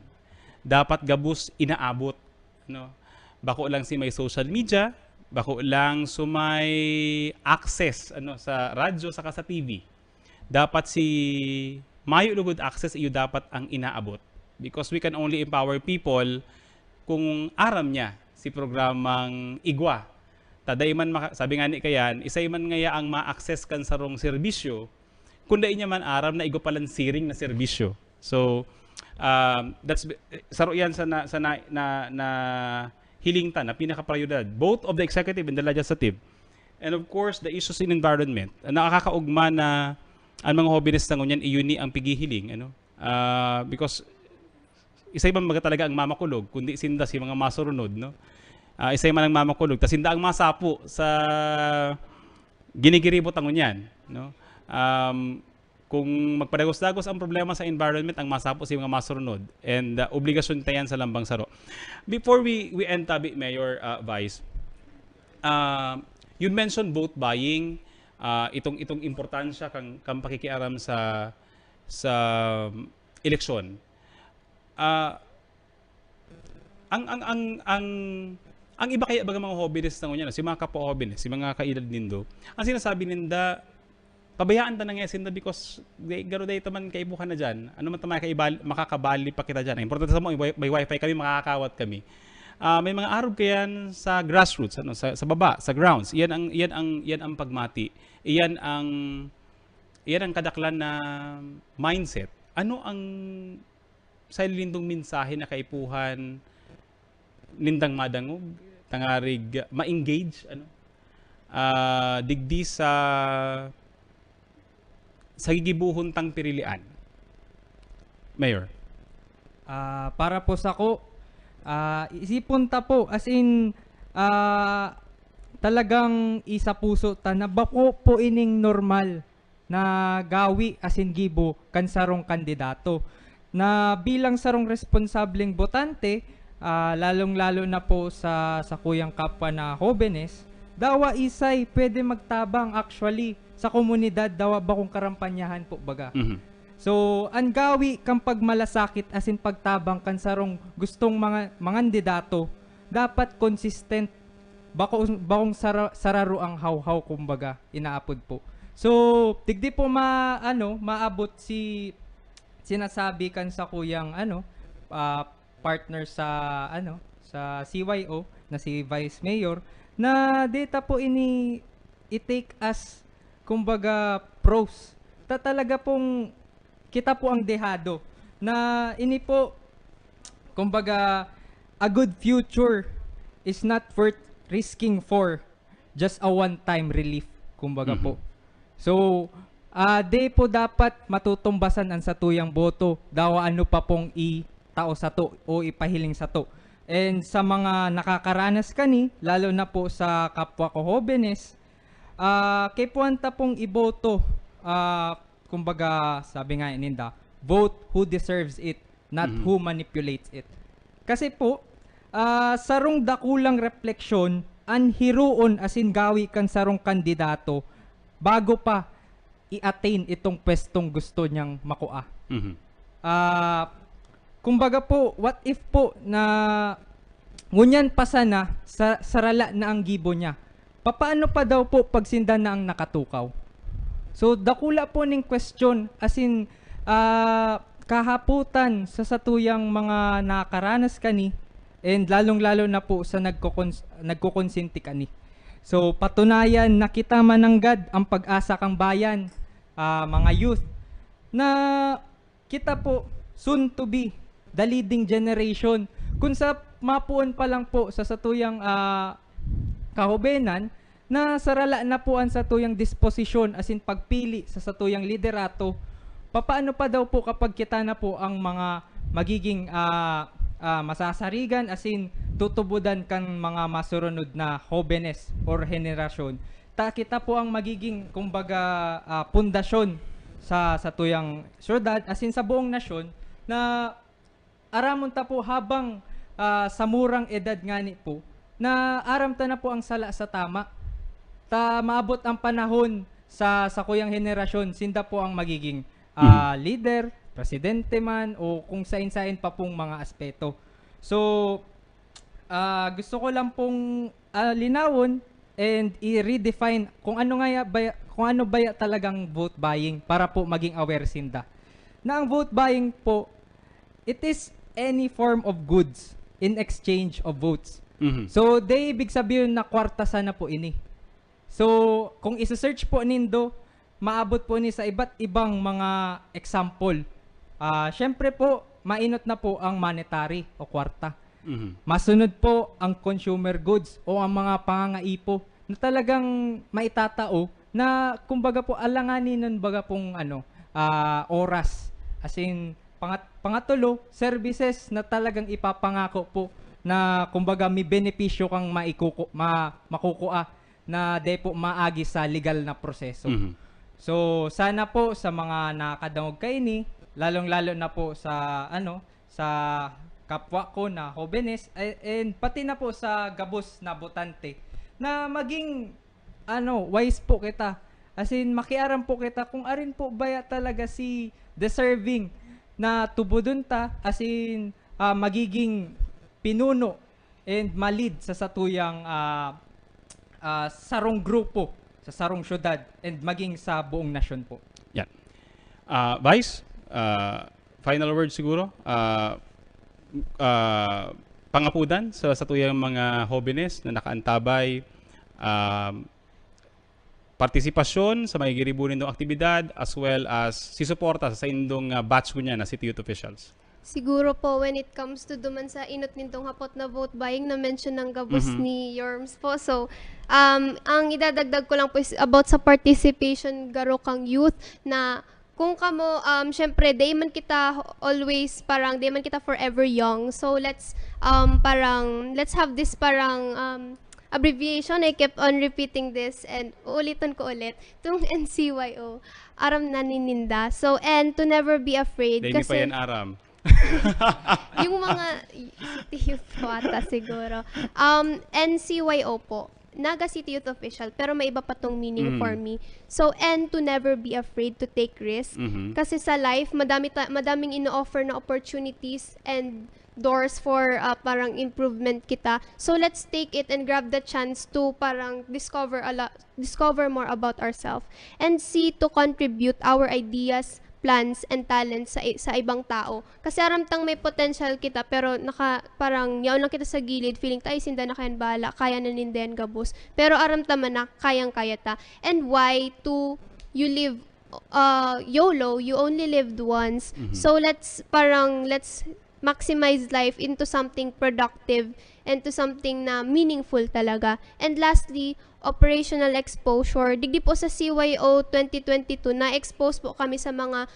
Dapat gabos inaabot, no? Bako lang si may social media, bako lang so may access, ano, sa radyo saka sa T V. Dapat si mayo lugod access, iyo dapat ang inaabot. Because we can only empower people kung aram niya si programang igwa. Ta dai man maka- sabi nga ni kayan, isay man ngaya ang ma-access kan sarong serbisyo, kung dai niya man aram na igwa palan siring na serbisyo. So, um, that's saro yan sa na, sa na, na, na hiling ta na pinakaprioridad, both of the executive and the legislative. And of course, the issues in environment. Nakakaugma na ang mga hobenes na ngunyan, iyon ni ang pighihiling, ano? Ah, because isay man baga talaga ang mamakulog, kundi sinda si mga masurunod, no? Ah, isay man ang mamakulog, ta sinda ang masapo sa ginigiribot ang ngunyan, no? Um, kung magpadagos-dagos ang problema sa environment, ang masapo si mga masurunod. And, ah, obligasyon ta yan sa lambang saro. Before we, we end, Tabi, Mayor, ah, Vice, ah, you mentioned vote buying, ah, itong, itong importansya kang, kang pakikiaram sa, sa eleksyon. Ah, ang, ang, ang, ang, ang iba kaya baga mga hobenes na ngunyan, si mga kapwa hobenes, si mga kaedad nindo, ang sinasabi ninda, pabayaan ta na nga sinda because day, garo day ta man kaipuhan na dyan. Ano man ta makakaibal-, makakabali pa kita dyan. Ang importante sa mo, may, may wifi kami, makakawat kami. Ah, may mga arog kayan sa grassroots, ano, sa, sa baba, sa grounds. Iyan ang, iyan ang, iyan ang pagmati. Iyan ang, iyan ang kadaklan na mindset. Ano ang sa nindong mensahe na kaipuhan nindang madangog, tangarig ma-engage, ano? Ah, digdi sa, sa gigibohon tang pirilian. Mayor. Ah, para po sako, ah, isipon ta po, as in, ah, talagang isapuso ta na bako po ining normal na gawi asin gibo kan sarong kandidato. Na bilang sarong responsableng botante, ah, lalong-lalo na po sa sakuyang kapwa na hobenes, dawa isay pwede magtabang actually sa komunidad, dawa bakong karampanyahan po baga. Mhm. So, ang gawi kan pagmalasakit asin pagtabang kan sarong gustong mga mangandidato, dapat consistent, bako, bakong sara-, sararo ang hawhaw, kumbaga, inaapod po. So, digdi po ma-, ano, maabot si sinasabi kan sakuyang, ano, ah, partner sa, ano, sa C Y O na si Vice Mayor, na data po ini i-take as, kumbaga, pros. Ta-, talaga pong kita po ang dehado na ini po, kumbaga, a good future is not worth risking for just a one-time relief, kumbaga Mhm. po. So, ah, di po dapat matutumbasan ang satuyang boto, dawa ano pa pong itao sato o ipahiling sato. And sa mga nakakaranas kani, lalo na po sa kapwa ko hobenes, ah, kaipuhan ta pong iboto, ah, kumbaga, sabi nga ninda, "Vote who deserves it, not Mhm. who manipulates it." Kasi po, ah, sarong dakulang refleksyon an hiroon asin gawi kan sarong kandidato bago pa i-attain itong pwestong gusto niyang makua. Mhm. Ah, kumbaga po, what if po na ngunyan pa sana sa, sarala na ang gibo niya? Papaano pa daw po pag sinda na ang nakatukaw? So, dakula po ning question, as in, ah, kahapotan sa satuyang mga nakaranas kani, and lalong-lalo na po sa nagkukons-, nagkukonsente kani. So, patunayan na kita mananggad ang pag-asa kang bayan, ah, mga youth, na kita po, soon to be, the leading generation. Kung sa mapuon pa lang po sa satuyang, ah, kahubenan, na sarala na po ang satuyang disposisyon asin pagpili sa satuyang liderato, papaano pa daw po kapag kita na po ang mga magiging, ah, ah, masasarigan asin tutubodan kan mga masurunod na hobenes or henerasyon? Ta kita po ang magiging, kumbaga, ah, pundasyon sa, sa tuyang syudad, asin sa buong nasyon, na aramon ta po habang, ah, sa murang edad ngani po, na aram ta na po ang sala sa tama. Ta maabot ang panahon sa, sa kuyang henerasyon, sinda po ang magiging, ah, Mhm. lider, presidente man, o kung sain-sain pa pong mga aspeto. So, ah, gusto ko lang pong, ah, linawon and i-redefine kung ano nga ya-, baya-, kung ano baya talagang vote buying para po maging aware sinda. Na ang vote buying po, it is any form of goods in exchange of votes. Mhm. So, di ibig sabihin na kwarta sana po ini. So, kung isa-search po nindo, maabot po ni sa iba't ibang mga example. Ah, syempre po, mainot na po ang monetary o kwarta. Mhm. Masunod po ang consumer goods o ang mga pangangaipo na talagang maitatao na, kumbaga po, alanganin nun, baga pong, ano, ah, oras. As in, pangat-, pangatulo, services na talagang ipapangako po na, kumbaga, may benepisyo kang maikuku-, ma-, makukua na dai po maagi sa legal na proseso. Mhm. So, sana po sa mga nakakadangog kaini, lalong-lalo na po sa, ano, sa kapwa ko na hobenes, eh, and pati na po sa gabos na botante, na maging, ano, wise po kita. As in, makiaram po kita kung arin po baya talaga si deserving na tubodon ta, as in, ah, magiging pinuno and ma-lead sa satuyang, ah, ah, sarong grupo, sa sarong syudad, and maging sa buong nasyon po. Yan. Ah, Vice, ah, final word siguro. Ah, ah, pangapudan sa satuyang mga hobenes na nakaantabay, ah, partisipasyon sa mga giribo nindong aktibidad, as well as si suporta sa indong, ah, batch ngunyan na City Youth Officials. Siguro po, when it comes to duman sa inot nindong hapot na vote buying, na-mention ng gabos Mhm. ni Yorms po. So, um, ang idadagdag ko lang po is about sa participation garo kang youth, na kung kamo, um, syempre, di man kita always, parang di man kita forever young. So, let's, um, parang, let's have this parang, um, abbreviation. I kept on repeating this and uulitin ko ulit. Itong N C Y O, aram na nininda. So, and to never be afraid. Dahil pa Kasi yan aram. yung mga City Youth po ata siguro. Um, N C Y O po. Naga City Youth Official, pero may iba pa tong meaning Mm. for me. So, and to never be afraid to take risk. Mhm. Kasi sa life, madami ta- madaming ino-offer na opportunities and doors for, ah, parang improvement kita. So, let's take it and grab the chance to parang discover a lot, discover more about ourselves and see to contribute our ideas, plans, and talents sa i- sa ibang tao. Kasi aram tang may potential kita, pero naka parang yaon lang kita sa gilid, feeling ta, "Ay, sinda na kayan bahala, kaya na ninda yan gabos." Pero aram ta man na kayang-kaya ta. And why to you live uh, YOLO, you only lived once. Mhm. So let's parang let's maximize life into something productive and to something na meaningful talaga. And lastly, operational exposure. Digdi po sa C Y O twenty twenty-two, na-expose po kami sa mga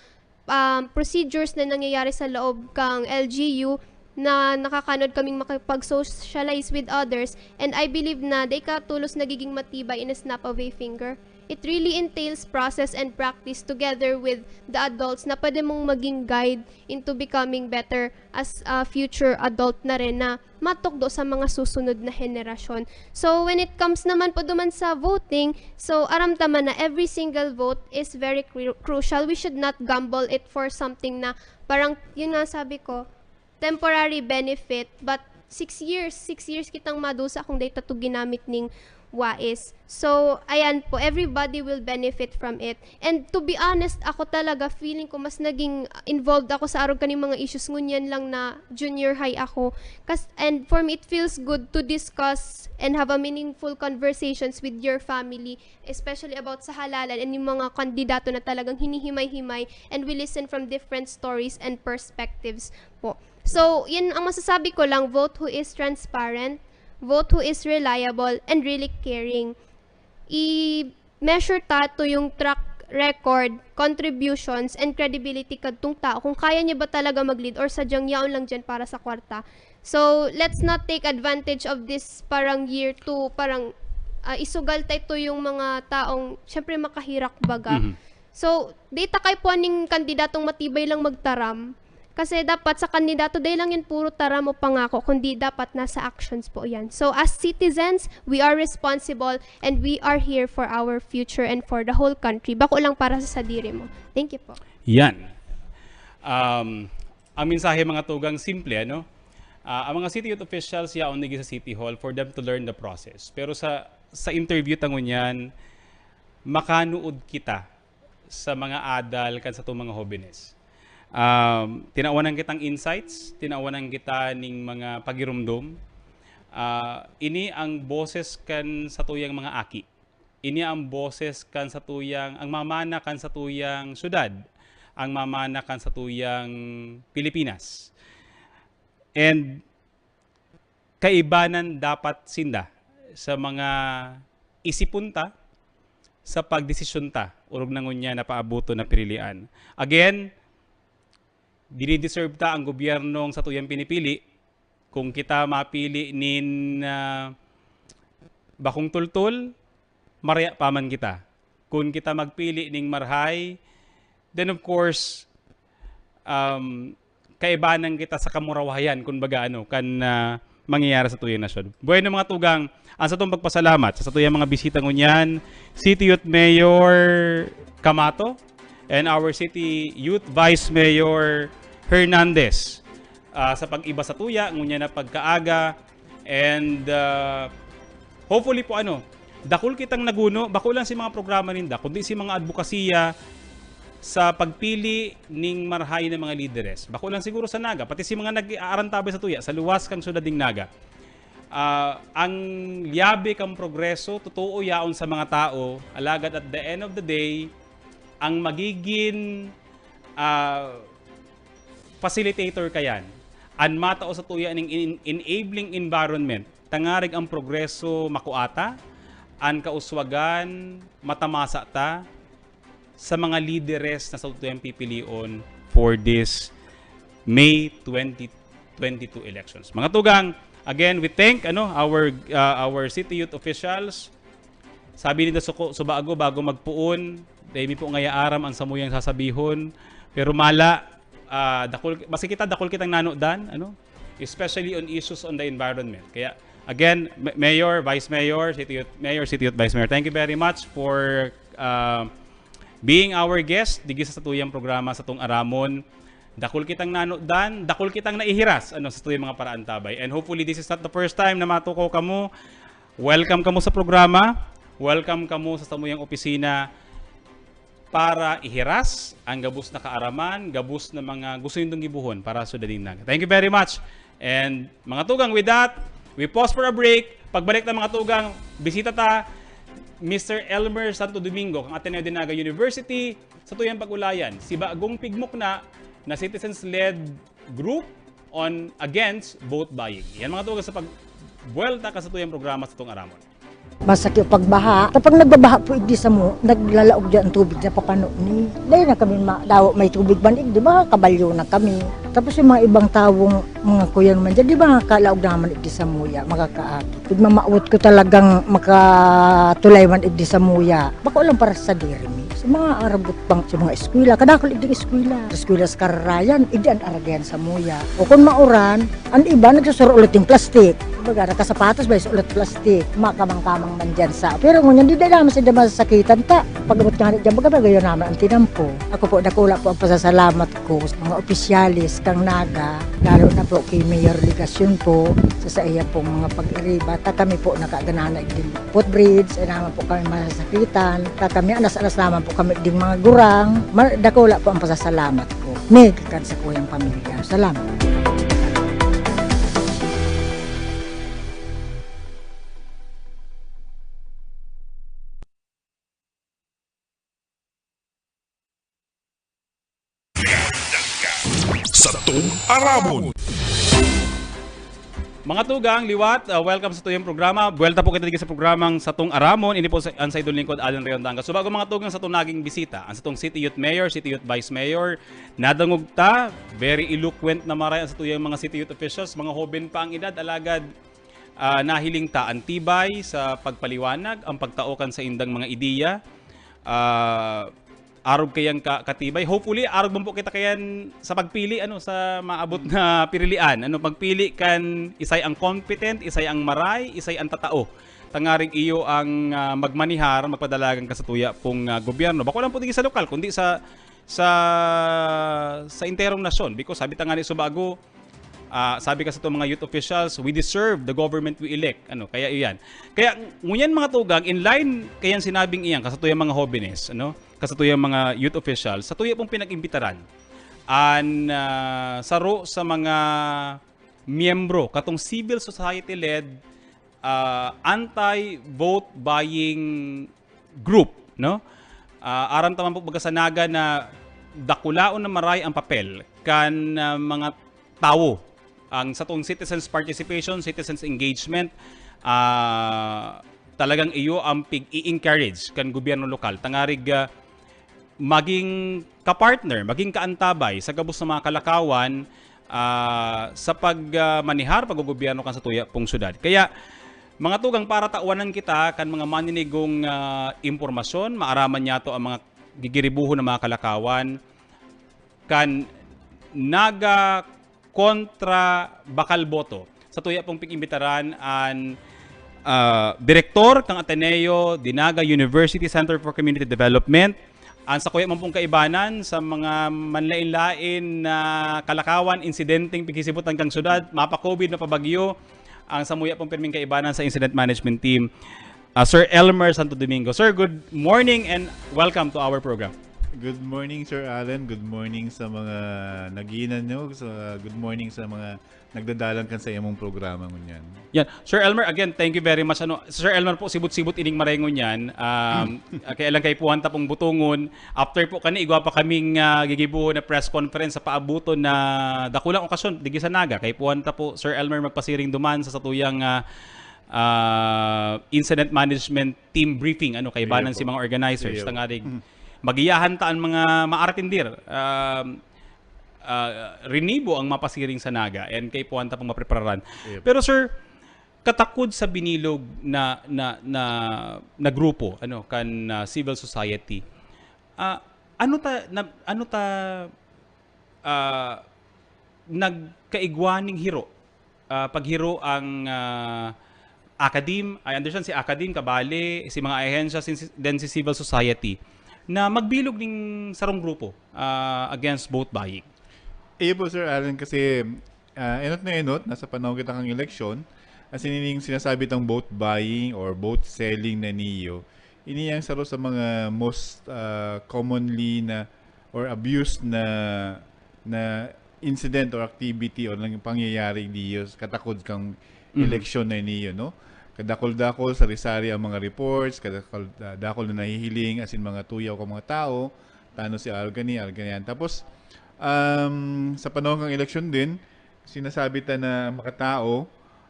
um, procedures na nangyayari sa loob kang L G U na nakakanod kaming makipag-socialize with others, and I believe na dai ka tolos nagiging matibay in a snap of a finger. It really entails process and practice together with the adults na pwede mong maging guide into becoming better as a future adult na rin na matukdo sa mga susunod na henerasyon. So, when it comes naman po duman sa voting, so, aram ta man na every single vote is very cru- crucial. We should not gamble it for something na parang, yun nga sabi ko, temporary benefit, but six years, six years kitang madusa kung dai ta to ginamit ning wais. So, ayan po, everybody will benefit from it. And to be honest, ako talaga, feeling ko mas naging involved ako sa arog kaning mga issues ngunyan lang na junior high ako. Kas, and for me, it feels good to discuss and have a meaningful conversations with your family, especially about sa halalan and yung mga kandidato na talagang hinihimay-himay, and we listen from different stories and perspectives po. So, yun ang masasabi ko lang, vote who is transparent, vote who is reliable, and really caring. I-measure ta to yung track record, contributions, and credibility kadtong tao, kung kaya niya ba talaga mag-lead or sadyang yaon lang dyan para sa kwarta. So, let's not take advantage of this parang year to parang ah, isugal ta ito yung mga taong, syempre, makahirak baga. Mhm. So, di ta kay po ning kandidatong matibay lang magtaram. Kasi dapat sa kandidato, dai lang yan puro taram o pangako, kundi dapat nasa actions po yan. So, as citizens, we are responsible and we are here for our future and for the whole country. Bako lang para sa sadiri mo. Thank you po. Yan. Um, ang mensahe, mga tugang, simple, ano? Ah, ang mga city youth officials yaon nigi sa City Hall for them to learn the process. Pero sa sa interview ta ngunyan, makanuod kita sa mga adal kan satong mga hobenes. Um, tinawanan kitang insights, tinawanan kita ning mga pagirumdom. Ah, ini ang boses kan satuyang mga aki. Ini ang boses kan satuyang, ang mamana kan satuyang syudad, ang mamana kan satuyang Pilipinas. And kaibanan dapat sinda sa mga isipon ta, sa pagdesisyon ta, orog na ngunyan na paaboton na pirilian. Again, dinideserve ta ang gobyernong satuyang pinipili. Kung kita mapili nin, ah, bakong tultol, maraya pa man kita. Kung kita magpili ning marhay, then of course, um, kaibanan kita sa kamurawayan, kun baga, ano, kan, ah, mangyayari sa tuyang nasyon. Bueno, mga tugang, ang satong pagpasalamat sa satuyang mga bisita ngunyan, City Youth Mayor Camato and our City Youth Vice Mayor Hernandez, ah, sa pag-iba sa tuya, ngunyan na pagkaaga, and, ah, hopefully po, ano, dakul kitang naguno, bako lang si mga programa ninda, kundi si mga adbokasiya sa pagpili ning marhay na mga lideres. Bako lang siguro sa Naga, pati si mga nag-aarantabay sa tuya, sa luwas kang syudad ning Naga. Ah, ang liyabe kang progreso, totoo yaon sa mga tao, alagad at the end of the day, ang magigin, ah, facilitator kayan, an matao sa tuya ning in-, enabling environment, tangarig ang progreso makuata, an kauswagan matamasa ta sa mga lideres na satuyang pipilion for this May twenty twenty-two elections. Mga tugang, again, we thank, ano, our, ah, our city youth officials. Sabi ninda suko, suba ako bago magpoon, dai mi po ngaya aram ang samuyang sasabihon. Pero mala, ah, dakul, maski kita, dakul kitang nanodan, ano? Especially on issues on the environment. Kaya, again, Ma-, Mayor, Vice Mayor, City Youth Mayor, City Youth Vice Mayor, thank you very much for, ah, being our guest digi sa satuyang programa, satong Aramon. Dakul kitang nanodan, dakul kitang naihiras, ano, sa satuyang mga paraantabay. And hopefully, this is not the first time na matukaw kamo. Welcome kamo sa programa. Welcome kamo sa samuyang opisina para ihiras ang gabos na kaaraman, gabos na mga gusto nindong gibohon para sa syudad nin Naga. Thank you very much. And mga tugang, with that, we pause for a break. Pagbalik ta, mga tugang, bisita ta Mister Elmer Santo Domingo, kan Ateneo de Naga University, satuyang pag-ulayan si bagong pigmukna na citizens-led group on against vote buying. Yan, mga tugang, sa pagbuwelta kan satuyang programa, Satong Aramon. Masakit pagbaha. Kapag nagbabaha po igdi samo, naglalaog diyan ang tubig na papano ni. Dahil na kami ma-, daw may tubig man igdi, makakabalyo na kami. Tapos yung mga ibang tawong mga kuya naman dyan, di ba, kalaog naman igdi samuya, makakaagi. Pagmamawot ko talagang makatulay man igdi samuya. Bako lang para sa diri mi. Sa mga arabot pang, sa mga eskwela, kadakol igdi eskwela. Sa eskwela sa Kararayan, igdi an aragayan samuya. O kung mauran, an iba nagsusuro ulit yung plastic. Kumbaga, nakasapatos ba, ulit plastic. Makamang-kamang man dyan sa. Pero ngunyan, di na naman sila masasakitan ta. Pag-abot nga na dyan, baga, bagayon naman ang tinampo. Ako po, dakula po ang pasasalamat ko sa mga opisyalis kang Naga, lalo na po kay Mayor Legacion po, sa, sa iya pong mga pag-iriba. Ta kami po, nakaganana din footbridge, ay naman po kami masasakitan. Ta kami, anas-anas naman po kami ding mga gurang. Ma-, dakula po ang pasasalamat ko. May kakan sa kuyang pamilya. Salamat. Satong Aramon. Mga tugang, liwat, ah, welcome sa tuyang programa. Buwelta po kita dito sa programang Satong Aramon. Ini po sa, ang sa idol lingkod, Alan Reondanga. So, bago, mga tugang, sa itong naging bisita, ang satong City Youth Mayor, City Youth Vice Mayor, nadangog ta, very eloquent na maray ang satuyang mga City Youth officials, mga hoben pa ang edad, alagad, ah, nahiling ta ang tibay sa pagpaliwanag, ang pagtao kan saindang mga ideya, ah, arog kayang ka-, katibay. Hopefully, arog man po kita kayan sa pagpili, ano, sa maabot na pirilian. Ano, pagpili kan isay ang competent, isay ang maray, isay ang tatao. Tangaring iyo ang, ah, magmanihar, magpadalagan ka sa tuya pong, ah, gobyerno. Bako lang po digi sa lokal, kundi sa, sa, sa enterong nasyon. Because sabi ta nga ni subago, ah, sabi ka sa itong mga youth officials, "We deserve the government we elect." Ano, kaya iyan. Kaya ngunyan, mga tugang, in line kayan sinabing iyan, kasatuyang mga hobenes, ano, kasatuyang mga youth officials, sa tuya pong pinag-imbitaran, an, ah, saro sa mga miyembro, katong civil society-led, ah, anti-vote buying group, no? Ah, aram ta man po, baga sa Naga, na dakulaon na maray ang papel kan, ah, mga tawo Ang satong citizens participation, citizens engagement, ah, talagang iyo ang pig-i-encourage kan gobyerno lokal. Tangarig, ah, maging kapartner, maging kaantabay sa gabos na mga kalakawan, ah, sa pag, ah, manihar, paggogobyerno kan satuya pong syudad. Kaya, mga tugang, paratawanan kita kan mga maninigong, ah, impormasyon, maaraman niyato ang mga gigiribuhon na mga kalakawan, kan Naga kontra Bakal Boto. Satuya pong pig-imbitaran an, ah, direktor kan Ateneo de Naga University Center for Community Development. An sakuya man pong kaibanan sa mga manlain-lain na kalakawan, insidenteng pighisibutan kan syudad, mapa-COVID, mapa-bagyo, ang samuya pong pirming kaibanan sa incident management team, ah, Sir Elmer Santo Domingo. Sir, good morning and welcome to our program. Good morning, Sir Allen. Good morning sa mga nagiinan nyo. Sa, good morning sa mga nagdadalan kan sa imong programa ngunyan. Yan. Sir Elmer, again, thank you very much. Ano, Sir Elmer po, sibot-sibot ining maray ngunyan. Um, ah, kaya lang kaipuhan ta pong butongon. After po kani, igwa pa kaming, ah, gigibuhon na press conference sa paabuton na dakulang okasyon, digi sa Naga. Kaipuhan ta po, Sir Elmer, magpasiring duman sa satuyang, ah, ah, incident management team briefing, ano, kaibanan Iyo si po. Mga organizers, Iyo. Tangarig magiyahan ta an mga maaaratindir. Um, ah, rinibo ang mapasiring sa Naga and kaipuhan ta pong maprepararan. Yep. Pero sir, katakod sa binilog na na na, na grupo, ano, kan, ah, civil society, ah, ano ta na, ano ta, ah, nagkaigwa ning hiro? Ah, paghiro ang, ah, Academe, I understand si Academe, kabali, si mga ahensya, si, then si civil society, na magbilog ning sarong grupo, ah, against vote buying. Iyo po, Sir Allen, kasi ah, enot na enot, nasa panahon kita kang eleksyon, as in, ining sinasabi tang vote buying or vote selling na niyo, ini ang saro sa mga most ah, commonly na or abused na na incident or activity or nang pangyayari diyo katakod kang Mhm. eleksyon na niyo, no? Kadakol-dakol, sari-sari ang mga reports, kadakol, ah, dakol na nahihiling, as in, mga tuyaw ka mga tao, tano si Algani, Alganian. Tapos, um, sa panahon ng eleksyon din, sinasabi ta na makatao,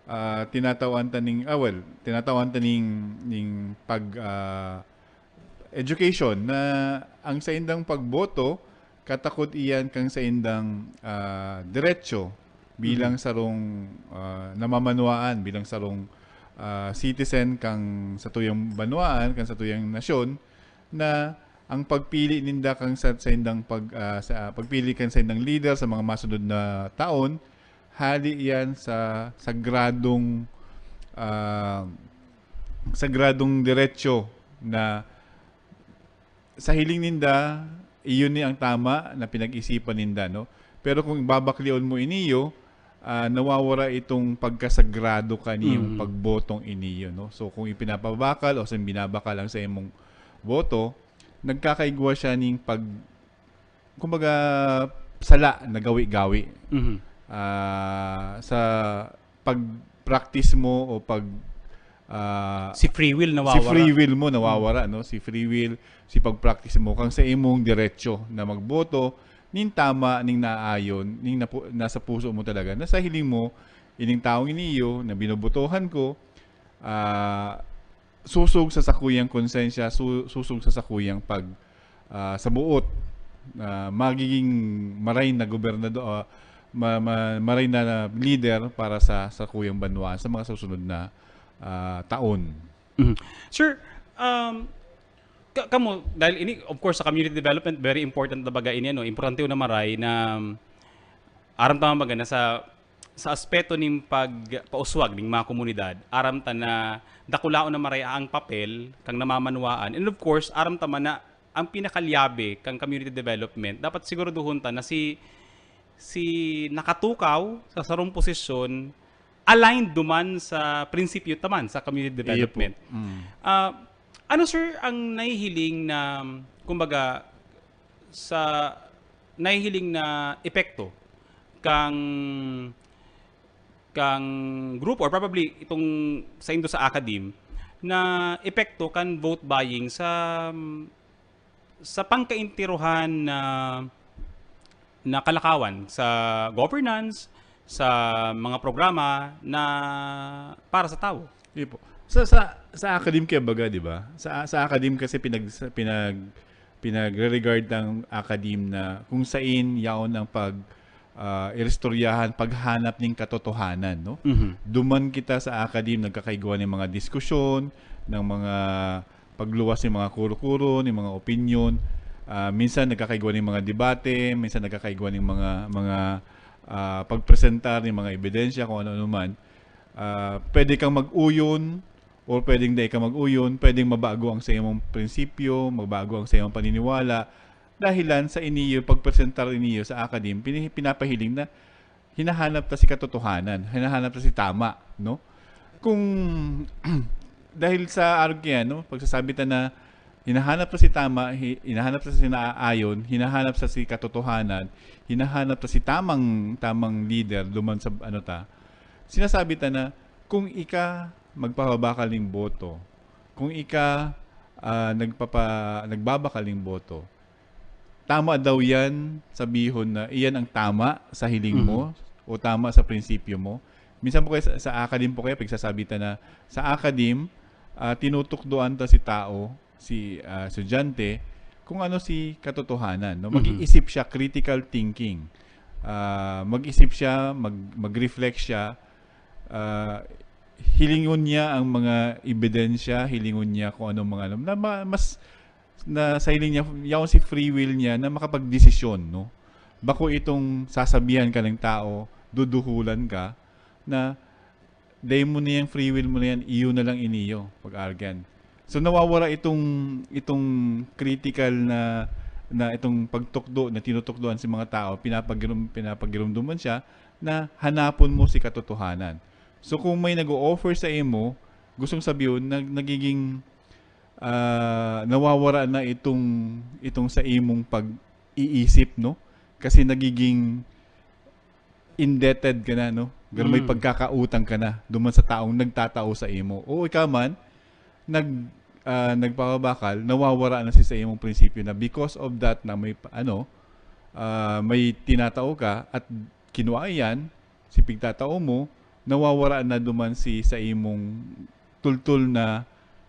ah, tinatawan ta ning, ah, well, tinatawan ta ning, ning pag, ah, education na ang saindang pagboto, katakod iyan kang saindang, ah, diretso bilang Mhm. sarong, ah, namamanwaan, bilang sarong, ah, citizen kang satuyang banwaan, kang satuyang nasyon, na ang pagpili ninda kang sa, saindang pag, ah, sa, pagpili kang saindang leader sa mga masunod na taon, hali yan sa sagradong, ah, sagradong diretso na sa hiling ninda, iyon ni ang tama na pinag-isipan ninda, no? Pero kung babaklion mo iniyo, ah, nawawara itong pagkasagrado kaniyong Mm. pagbotong iniyo, no? So, kung ipinapabakal o sa binabakal ang sa imong boto, nagkakaigwa siya ning pag, kumbaga, sala na gawi-gawi. Mhm. Ah, sa pag-practice mo o pag, ah, Si free will si nawawara. free will mo nawawara, no? Si free will, si pag-practice mo kang sa imong diretso na magboto, ning tama, ning naayon, ning napu-, nasa puso mo talaga, na sa hiling mo, ining taong iniyo na binobotohan ko, ah, susog sa sakuyang konsensya, su-, susog sa sakuyang pag, ah, sa buot, ah, magiging maray na gobernador, ah, ma-, ma-, maray na leader para sa sakuyang banwa sa mga susunod na, ah, taon. Mhm. Sir, um, ka-, kamo, dahil ini, of course, sa community development, very important na baga ini, ano, importante na maray na, um, aram ta mga na sa, sa aspeto ning pagpauswag ning mga komunidad, aram ta na dakulaon na maray ang papel kang namamanwaan. And of course, aram ta man na ang pinakalyabe kang community development, dapat siguraduhon ta na si, si nakatukaw sa sarong posisyon aligned duman sa prinsipyo taman sa community Iyo po. development. Mm. Ah, ano, sir, ang nahihiling na, kumbaga, sa nahihiling na epekto kang, kang grupo, or probably itong saindo sa Academe, na epekto kan vote buying sa, sa pangkaintirohan na, na kalakawan sa governance, sa mga programa na para sa tawo. Di po. Sa sa sa academe kaya baga, di ba? Sa sa academe kasi pinag pinag pinagre-regard ng academe na kung sain yaon ang pag ah, iristoryahan, paghanap ning katotohanan, no? Mhm. Duman kita sa academe nagkakaigwa ning mga diskusyon, ng mga pagluwas ning mga kuro-kuro, ning mga opinyon. Ah, minsan nagkakaigwa ning mga debate, minsan nagkakaigwa ning mga mga ah, pagpresentar ning mga ebidensya kung ano-ano man. Ah, pwede kang mag-uyon or pwedeng dai ka mag-uyon, pwedeng mabago ang sa imong prinsipyo, mabago ang sa imong paniniwala, dahilan sa iniyo pagpresentar iniyo sa academe, pini- pinapahiling na hinahanap ta si katotohanan, hinahanap ta si tama, no? Kung dahil sa arog kaya, no, pagsasabi ta na hinahanap ta si tama, hi- hinahanap ta si naaayon, hinahanap ta si katotohanan, hinahanap ta si tamang tamang leader duman sa ano ta, sinasabi ta na kung ika magpapabakal ning boto, kung ika ah, nagpapa nagbabakal ning boto, tama daw yan sabihon na iyan ang tama sa hiling Mhm. mo o tama sa prinsipyo mo. Minsan po kaya sa, sa academe po kaya pagsasabi ta na sa academe, ah, tinutukdoan ta si tao, si ah, estudyante, kung ano si katotohanan. No? Mhm. Mag-iisip siya, critical thinking. Ah, mag-isip siya, mag, mag-reflect siya, ah, hilingon niya ang mga ebidensya, hilingon niya kung anong mga ano, na ma- mas na sa hiling niya, yaon si free will niya na makapagdesisyon, no? Bako itong sasabihan ka ng tao, duduhulan ka, na dai mo na yung free will mo na yan, iyo na lang iniyo, pag-argan. So nawawara itong itong critical na na itong pagtukdo na tinutukdoan si mga tao, pinapagirum pinapagirumduman siya na hanapon mo si katotohanan. So kung may nag-o-offer sa imo, gustong sabihin na nagiging ah, nawawara na itong itong sa imong pag-iisip, no? Kasi nagiging indebted ka na, no? Ganun may Mm. pagkakautang ka na duman sa taong nagtatao sa imo. O ikaw man, nag ah, nagpapabakal, nawawara na si sa imong prinsipyo na because of that na may pa- ano, ah, may tinatao ka at kinuha iyan, si pigtatao mo, nawawara na duman si sa imong tultol na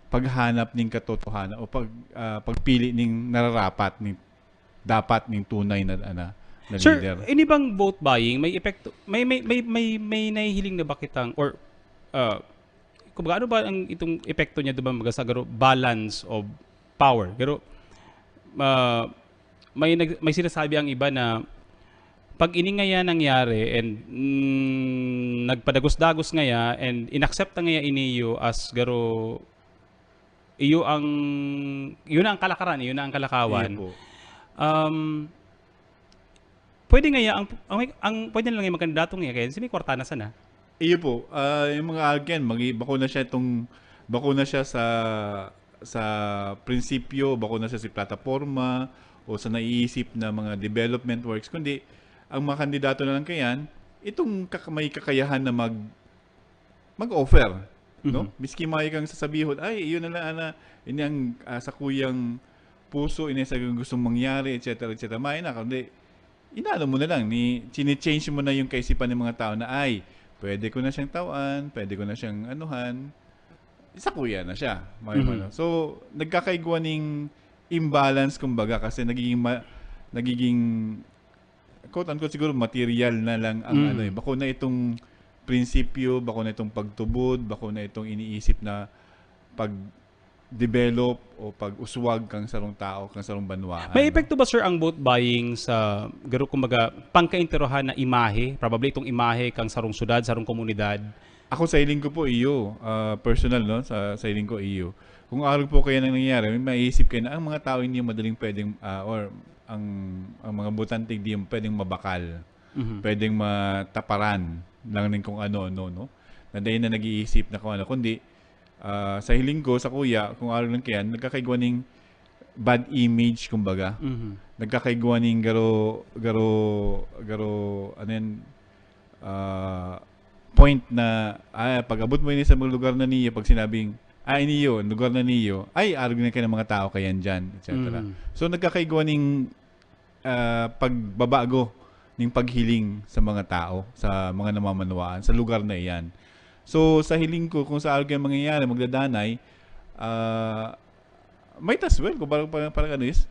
paghanap ning katotohanan o pag ah, pagpili ning nararapat ning dapat ning tunay na na, na Sir, leader. Ini bang vote buying may epekto, may may may may, may nahihiling na ba kitang, or ah, kumbaga, ano ba ang itong epekto niya, diba, mga sa garo balance of power? Pero ah, may nag, may sinasabi ang iba na pag ini nga yan nangyari and mm, nagpadagos-dagos ngaya and inaccept na ngaya iniyo as garo iyo ang yun na ang kalakaran, yun na ang kalakawan. Iyo po. Um, pwede ngaya ang ang, ang pwede na lang yung magkandidato ngaya kaya si may kwarta na sana. Iyo po, ah, yung mga again, magi bako na siya itong bako na siya sa sa prinsipyo, bako na siya sa plataporma o sa naiisip na mga development works, kundi ang mga kandidato na lang kayan, itong kaka- may kakayahan na mag mag-offer, no? Mhm. Miski mayo kang sasabihon, ay, iyon na lang ana, ini ang ah, sa kuyang puso, ini sa gustong mangyari, et cetera, et cetera. Mayo na, kundi inaano mo na lang, ni chine-change mo na yung kaisipan ng mga tao na, ay, pwede ko na siyang tawan, pwede ko na siyang anuhan, isa kuya na siya. May Mhm. ano. So, nagkakaigwa ning imbalance kumbaga kasi nagiging ma- nagiging quote unquote siguro material na lang ang Mm. ano eh. Bako na itong prinsipyo, bako na itong pagtubod, bako na itong iniisip na pag develop o pag-uswag kang sarong tao, kang sarong banwaan. May epekto ba, sir, ang vote buying sa garo, kumbaga, pangkainterohan na imahe? Probably itong imahe kang sarong syudad, sarong komunidad. Ako sa hiling ko po iyo, ah, personal no, sa sa hiling ko iyo. Kung arog po kaya nang nangyayari, may maisip kayo na ang mga tao hindi madaling pwedeng ah, or ang ang mga botante hindi pwedeng mabakal, Mhm. pwedeng mataparan lang ng kung ano-ano, no? Na dahil na nag-iisip na kung ano, kundi ah, sa hiling ko, sa kuya, kung arog lang kayan, nagkakaigwa ning bad image, kumbaga. Mhm. Nagkakaigwa ning garo, garo, garo, ano yan, ah, point na, ah, pag abot mo ini sa mga lugar na niya, pag sinabing, ah, ini yun, lugar na niyo, ay, arog na kayo ng mga tao kayan dyan, et cetera. Mhm. So, nagkakaigwa ning ah, pagbabago yung paghiling sa mga tao, sa mga namamanwaan, sa lugar na iyan. So, sa hiling ko, kung sa algay mangyayari, magdadanay, ah, might as well, kung parang, parang, parang ano is,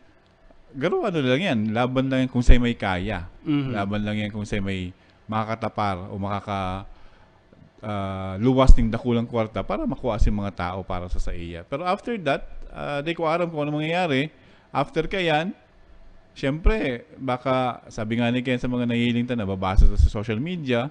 garo ano lang yan, laban lang yan kung sa'yo may kaya. Mhm. Laban lang yan kung sa'yo may makakatapar o makaka ah, luwas ning dakulang kwarta para makuha si mga tao para sa saiya. Pero after that, ah, di ko aram kung ano mangyayari. After kayan, syempre, baka sabi nga ni Ken sa mga nahihiling ta, nababasa ta sa social media,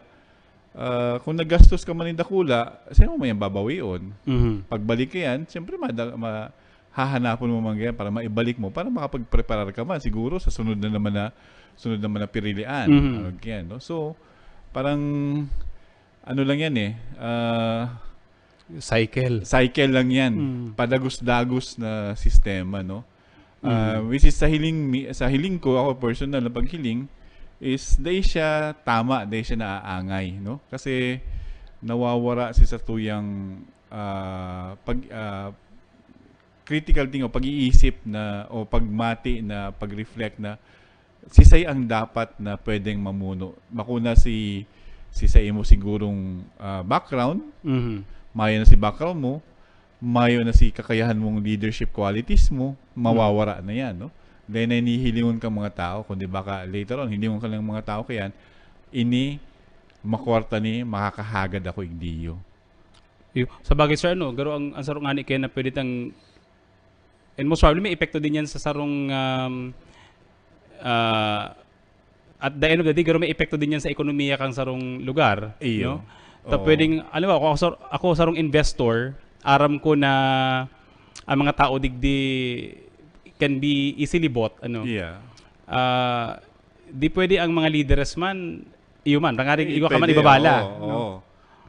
ah, kung nagastos ka man ng dakula, sino mo yan babawion? Mhm. Pagbalik ka yan, syempre, mada, ma, hahanapon mo man yan para maibalik mo, para makapag-preparar ka man siguro sa sunod na naman na, sunod naman na pirilian. Mhm. Ano yan, no? So, parang, ano lang yan eh, ah, Cycle. cycle lang yan. Mm. Padagos-dagos na sistema, no? Ah, Mm. Which is sa hiling, mi- sa hiling ko, ako personal na paghiling, is dahil siya tama, dahil siya naaangay, no? Kasi nawawara si satuyang ah, pag ah, critical thinking o pag-iisip na o pagmati na pag-reflect na si Sai ang dapat na pwedeng mamuno. Makuna si si sa imo sigurong ah, background, Mhm. mayo na si background mo, mayo na si kakayahan mong leadership qualities mo, mawawara na yan, no? Then, nahihilingon ka mga tao, kundi baka later on, hilingon ka ng mga tao kayan, ini, makwarta ni, makakahagad ako igdiyo. Yo, sa bagay, sir, ano, garo ang, ang sarong ani kaya na pwede tang, and most probably, may epekto din yan sa sarong, um, ah, at the end of the day, garo may epekto din yan sa ekonomiya kang sarong lugar. Iyo. No? Ta Oo. pwedeng, alam mo, ako, ako, sar- ako sarong investor, aram ko na ang mga tao digdi can be easily bought, ano. Yeah. Ah, di pwede ang mga lideres man, iyo man, tangaring Eh, igwa ka man pwede, ibabala. Oo, No? Oo.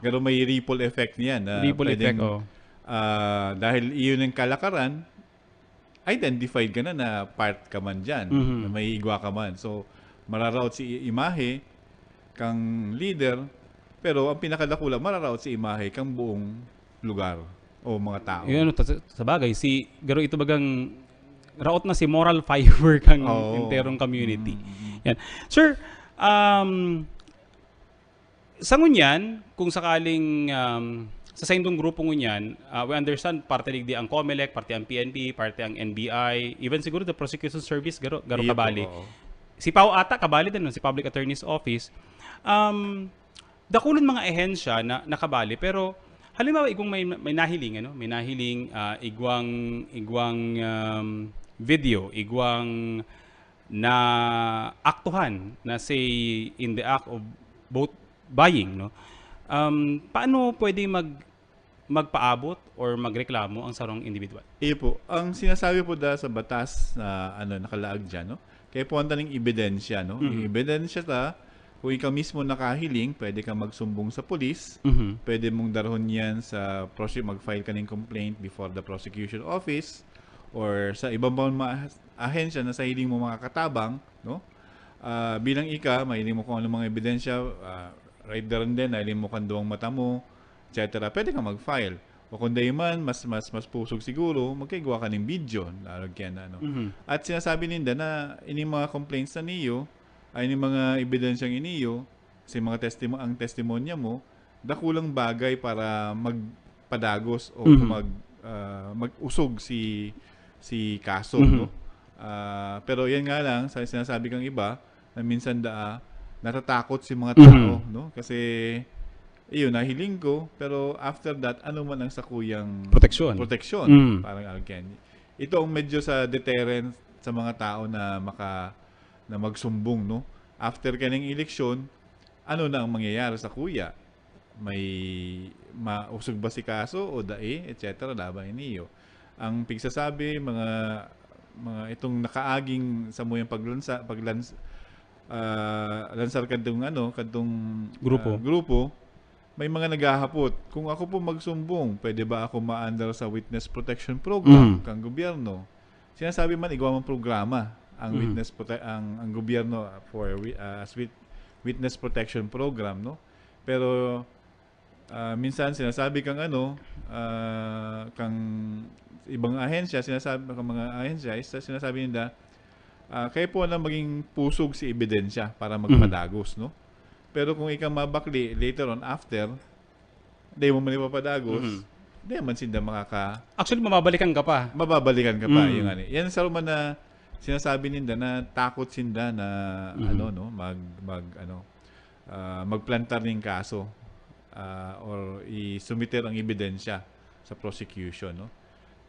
Pero may ripple effect niyan. Na Ripple pwedeng, effect, oh. ah, dahil iyon ang kalakaran, identified ka na na part ka man dyan. Mhm. Na may igwa ka man. So, mararaot si i- imahe kang leader, pero ang pinakadakula, mararaot si imahe kang buong lugar o mga tao. Yun, ano, ta- sa bagay, si, garo ito bagang raot na si moral fiber kang Oo. enterong community. Mm, mm. Yan. Sir, um, sa ngunyan, kung sakaling um, sa saindong grupo ngunyan, uh, we understand, parte digdi ang Comelec, parte ang P N P, parte ang N B I, even siguro the prosecution service, garo, garo Iyo po, kabali. Oo. Si Pao ata, kabali din, no? Si Public Attorney's Office. Um, dakulon mga ahensya na nakabali, pero halimbawa, igwang may, may nahiling, ano? May nahiling, ah, igwang, igwang um, video, igwang na aktuhan na say in the act of vote buying, no? Um, paano pwede mag, magpaabot or magreklamo ang sarong individual? Iyo po. Ang sinasabi po da sa batas na ano nakalaag dyan, no? Kaya po ang taning ebidensya, no? Mhm. Yung ebidensya ta, kung ikaw mismo nakahiling, pwede kang magsumbong sa polis, Mhm. pwede mong darhon yan sa prosec-, mag-file ka ng complaint before the prosecution office or sa ibang mga ahensya na sa hiling mo makakatabang, no? Ah, bilang ika, mahiling mo kung ano mga ebidensya, ah, right there and then, nahiling mo kan duwang mata mo, et cetera. Pwede kang mag-file. O kung di man, mas, mas, mas pusog siguro, magkaigwa ka ng video, narag kaya na, ano. Mhm. At sinasabi ninda na ining mga complaints na niyo, ay ining mga ebidensyang iniyo, sa mga testimo-, ang testimonya mo, dakulang bagay para magpadagos o Mhm. mag, ah, mag-usog si, si kaso, Mhm. no? Ah, pero yan nga lang, sa sinasabi kang iba, na minsan daa, natatakot si mga Mhm. tao, no? Kasi, iyon, nahiling ko, pero after that, ano man ang sakuyang Proteksyon. proteksyon, Mm. parang alken. Ito ang medyo sa deterrent sa mga tao na maka, na magsumbong, no? After kaning eleksyon, ano na ang mangyayari sa kuya? May mausog ba si kaso o dai, et cetera, laban niyo? Ang pigsasabi, mga, mga itong nakaaging samuyang paglansa, paglans-, ah, lansar kadtong, ano, kadtong, Grupo. ah, grupo, may mga naghahapot, "Kung ako po magsumbong, pwede ba ako ma-under sa witness protection program Mhm. kang gobyerno?" Sinasabi man, igwa man programa ang Mhm. witness prote-, ang, ang gobyerno for wi-, ah, as wit-, witness protection program, no? Pero, ah, minsan sinasabi kang ano, ah, kang ibang ahensya, sinasabi kang mga ahensya, is sinasabi nila, Ah, kaya po na maging pusog si ebidensya para magpadagos, no? Pero kung ikaw mabakli, later on, after, di mo man ipapadagos, Mhm. di man sinda makaka... Actually, mababalikan ka pa. Mababalikan ka pa, Mm. yung ano. Yan sa man na sinasabi ninda na takot sinda na, Mhm. ano, no? Mag, mag, ano, ah, magplantar ng kaso, ah, or isumiter ang ebidensya sa prosecution, no?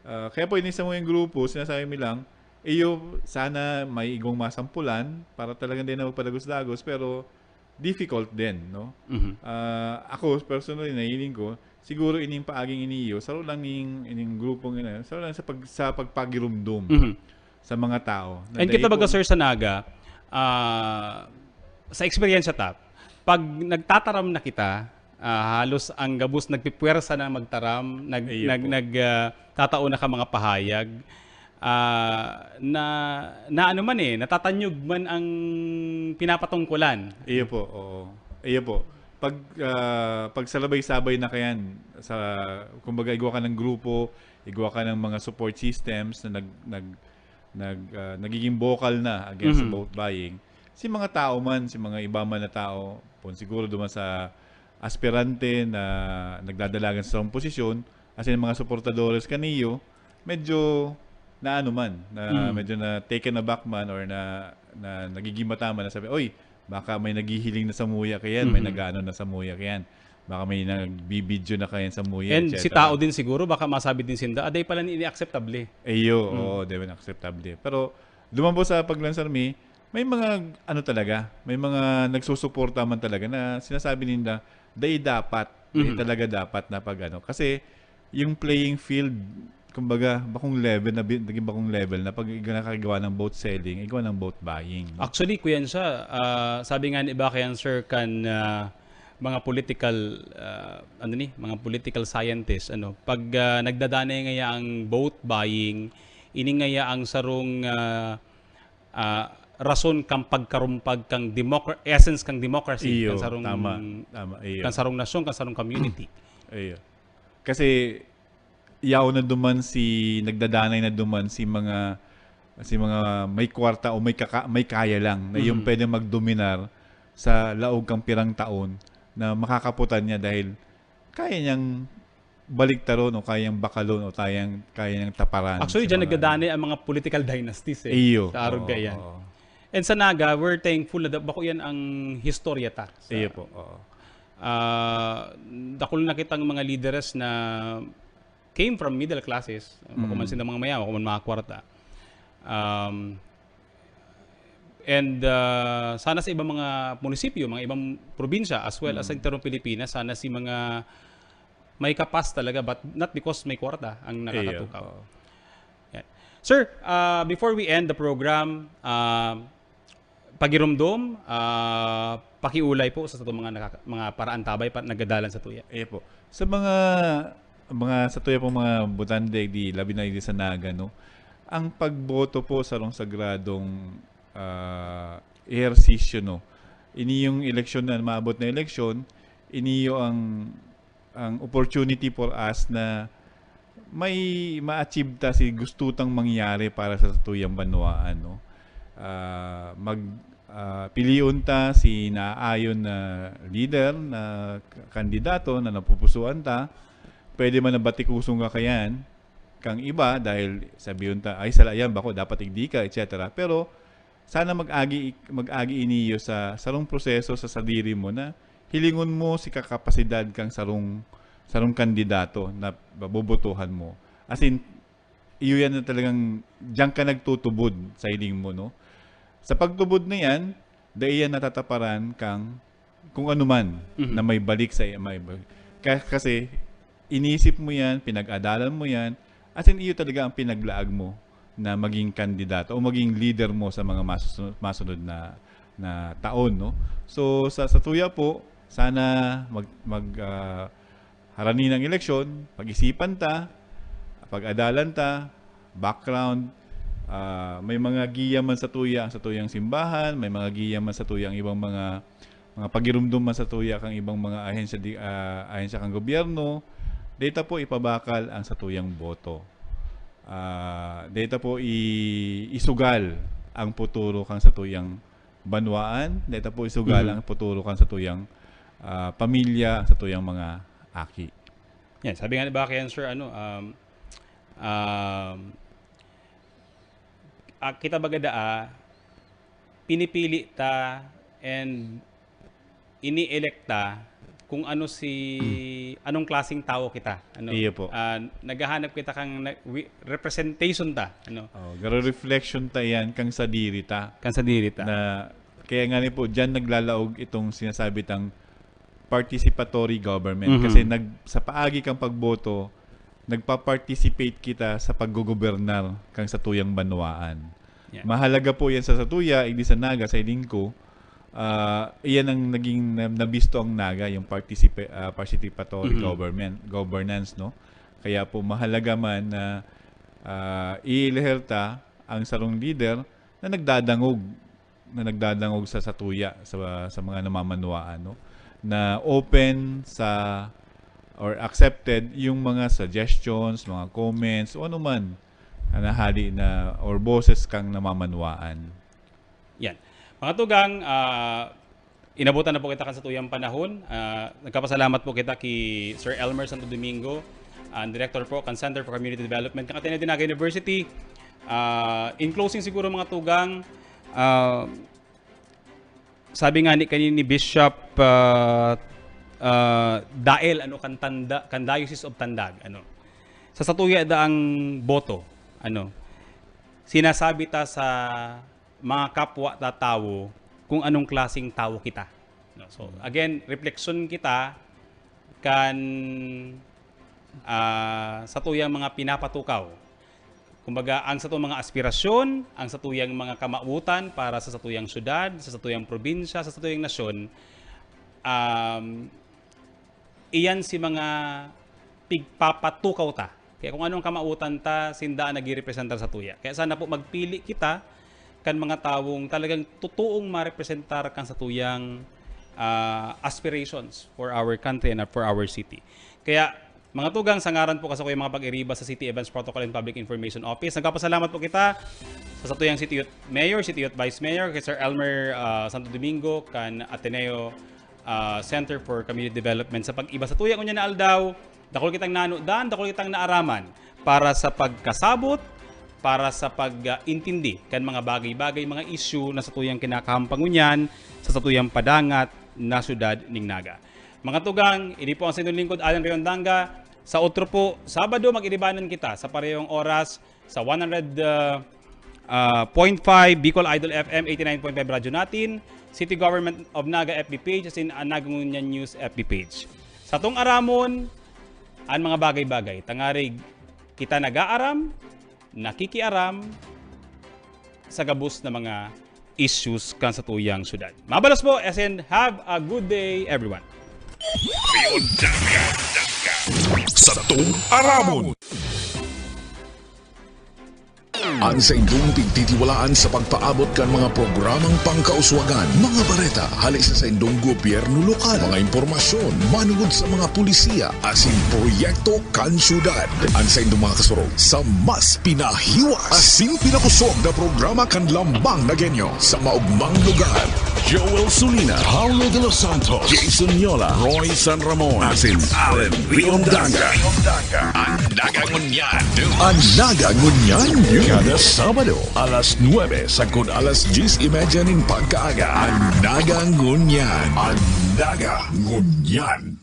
Ah, kaya po, ini sa mga grupo, sinasabi mi lang, iyo, sana may igong masampulan para talagang di na magpadagos-dagos, pero difficult din, no? Mhm. Ah, ako, personally, nahiling ko, siguro ining paaging iniyo, saro lang ning, ining grupong ina, saro lang sa pag-, sa pagpagirumdom Mhm. sa mga tao. na And kita dai baga, po- Sir, sa Naga, ah, sa eksperyensya ta, pag nagtataram na kita, ah, halos ang gabos nagpipwersa na magtaram, nag, Iyo nag, po. nag, ah, tatao na ka mga pahayag, ah, na, na ano man eh, natatanyog man ang pinapatungkulan. Iyo po, oo. Iyo po. Pag, ah, pag salabay-sabay na kayan, sa, kumbaga, igwa ka ng grupo, igwa ka ng mga support systems na nag, nag, nag, ah, nagiging vocal na against Mhm. vote buying, si mga tao man, si mga iba man na tao, kung siguro duman sa aspirante na nagdadalagan sa sarong posisyon, as in, mga suportadores kaniyo, medyo na ano man, na Mhm. medyo na taken aback man or na, na nagigimata man na sabi, "Oy, baka may naghihiling na samuya kayan, may Mhm. nag-ano na samuya kayan. Baka may nagbibidyo na kayan samuya," And et cetera. si tao din siguro, baka masabi din sinda, "Aday pala ni ini acceptable." Iyo, Mm. oo, di man acceptable. Pero duman po sa paglansar mi, may mga ano talaga, may mga nagsusuporta man talaga na sinasabi ninda, dai dapat, dai Mhm. talaga dapat na pag ano. Kasi yung playing field, kumbaga, bakong level na, bi- naging bakong level na pag ig-, nakakagawa ng vote selling, igawa ng vote buying. Actually, kuyan siya, ah, sabi nga ni iba kayan, sir, kan, ah, mga political, ah, ano ni, mga political scientists, ano, pag, ah, nagdadanay ngaya ang vote buying, ini ngaya ang sarong, ah, ah, rason kang pagkarumpag kang democra-, essence kang democracy, Iyo, kang sarong, tama, tama, iyo. kang sarong nasyon, kang sarong community. Iyo. Kasi yaon na duman si, nagdadanay na duman si mga, si mga may kwarta o may kaka-, may kaya lang na yung Mhm. pwede magdominar sa laog kang pirang taon na makakaputan niya dahil kaya niyang baliktaron o kaya niyang bakalon o kaya niyang, kaya niyang taparan Actually, sa diyan mga nagdadanay ang mga political dynasties eh. Iyo. Sa arog Oo, kaya yan. oo. And sa Naga, we're thankful na da-, bako yan ang historya ta. Sa, Iyo po, oo. ah, dakul na kitang mga lideres na came from middle classes. Bako man Mm. sila mga mayaman, bako man mga kwarta. Um, and ah, sana sa ibang mga munisipyo, mga ibang probinsya, as well as sa Mm. entero Pilipinas, sana si mga may kapas talaga, but not because may kwarta ang Iyo, nakakatukaw. oo. Yan. Sir, ah, before we end the program, ah, pagirumdom, ah, pakiulay po sa satong mga nakaka-, mga paraantabay pa nagadalan sa tuya. Iyo po. Sa mga, mga sa tuya pong mga botante, di, labi na di sa Naga, no? Ang pagboto po sarong sagradong, ah, ehersisyo, no? Ini yung eleksyon na maabot na eleksyon, ini yung ang, ang opportunity for us na may ma-achieve ta si gusto tang mangyari para sa satuyang banwaan, no? Ah, mag, ah, pilion ta si naayon na leader, na k-, kandidato na napupusuan ta. Pwede man na batikuson ka kayan kang iba dahil sabihon ta, "Ay, sala yan, bako, dapat igdi ka," et cetera. Pero sana mag-agi, mag-agi iniyo sa sarong proseso sa sadiri mo na hilingon mo si kakapasidad kang sarong, sarong kandidato na bobotohan mo. As in, iyo yan na talagang diyan ka nagtutubod sa hiling mo, no? Sa pagtubod na yan, dai yan natataparan kang kung ano man Mhm. na may balik sa may, ka-, kasi inisip mo yan, pinag-adalan mo yan, as in, iyo talaga ang pinaglaag mo na maging kandidato o maging leader mo sa mga masusunod, masunod na, na taon, no? So, sa, sa tuya po, sana mag, mag, ah, harani ng eleksyon, pag-isipan ta, pag-adalan ta, background, ah, may mga giya man sa tuya, sa tuyang simbahan, may mga giya man sa tuyang ibang mga, mga pagirumdom man sa tuya kang ibang mga ahensya di, ah, ahensya kang gobyerno, data po ipabakal ang sa tuyang boto. Ah, data po i-, isugal ang futuro kan satuyang banwaan, dai ta po isugal ang futuro kan satuyang, ah, pamilya, satuyang mga aki. Yan, sabi nga ni Baki yan, sir, ano, um, um, ah, kita baga daa, pinipili ta and ini-elect ta kung ano si, anong klaseng tawo kita. Ano, Iyo po. Ah, naghahanap kita kang na- wi- representation ta. Ano? Oh, garo reflection ta yan kang sadiri ta. Kan sadiri ta. Na, kaya nga ni po, dyan naglalaog itong sinasabi tang participatory government. Mhm. Kasi nag, sa paagi kang pagboto, nagpa-participate kita sa paggogobernar kang satuyang banwaan. Yeah. Mahalaga po yan sa satuya, hindi sa Naga, sa iding ko. Ah, iyan ang naging na- nabisto ang Naga, yung participa- ah, participatory Mhm. government, governance, no? Kaya po mahalaga man na ah, iilahel ta ang sarong leader na nagdadangog, na nagdadangog sa satuya, sa, sa mga namamanwaan, no? Na open sa or accepted yung mga suggestions, mga comments, o ano man na nahali na or boses kang namamanwaan. Yan. Mga tugang, ah, inabutan na po kita kan satuyang panahon. Ah, nagkapasalamat po kita ki Sir Elmer Santo Domingo, ang director po kan Center for Community Development kan Ateneo de Naga University. Ah, in closing siguro, mga tugang, ah, sabi nga ni kanini ni Bishop ah, ah, Dael, ano, kan Tanda, kan Diocese of Tandag, ano. Sa satuya da ang boto, ano. Sinasabi ta sa mga kapwa ta tawo kung anong klaseng tawo kita. No? So, again, refleksyon kita kan ah, satuyang mga pinapatukaw. Kumbaga, ang satong mga aspirasyon, ang satuyang mga kamawotan para sa satuyang syudad, sa satuyang probinsya, sa satuyang nasyon, um, iyan si mga pigpapatukaw ta. Kaya kung anong kamawotan ta, sinda ang nagrerepresentar sa tuya. Kaya sana po magpili kita kan mga tawong talagang totoong marepresentar kan satuyang ah, aspirations for our country and for our city. Kaya, mga tugang, sa ngaran po kasi ko yung mga pag-iriba sa City Events Protocol and Public Information Office, nagpapasalamat po kita sa satuyang City Youth Mayor, City Youth Vice Mayor, kay Sir Elmer ah, Santo Domingo, kan Ateneo ah, Center for Community Development sa pag-iba sa tuyang unya na aldaw. Dakul kitang nanudan, dakul kitang naaraman para sa pagkasabot, para sa pag-intindi kan mga bagay-bagay, mga issue na satuyang kinakahampang ngunyan sa satuyang padangat na syudad ning Naga. Mga tugang, ini po ang sa inyong lingkod, Alan Riondanga. Sa otro po, Sabado, mag-iribanan kita sa parehong oras sa one hundred, ah, ah, point five Bicol Idol F M, eighty-nine point five Radyo Natin, City Government of Naga F B page, asin an Naga Ngunyan News F B page. Sa tong aramon, an mga bagay-bagay, tangarig kita nag-aaram, nakikiaram sa gabos na mga issues kan satuyang syudad. Mabalos po, asin have a good day, everyone. Sa tong aramon. An saindong pigtitiwalaan sa pagpaabot kan mga programang pangkauswagan, mga bareta hali sa saindong gobyerno lokal, mga impormasyon manungod sa mga pulisiya asin proyekto kan syudad. An saindong mga kasurog sa mas pinahiwas asin pinakusog na programa kan Lambang Nagenyo sa maugmang lugar. Joel Sulina, Paulo de los Santos, Jason Yola, Roy San Ramon, asin Allen Riondanga. An Naga Ngunyan. An Naga Ngunyan. Kada Sabado, alas nuebe sagkod alas dyes y media nin pagkaaga. An Naga Ngunyan. An Naga Ngunyan.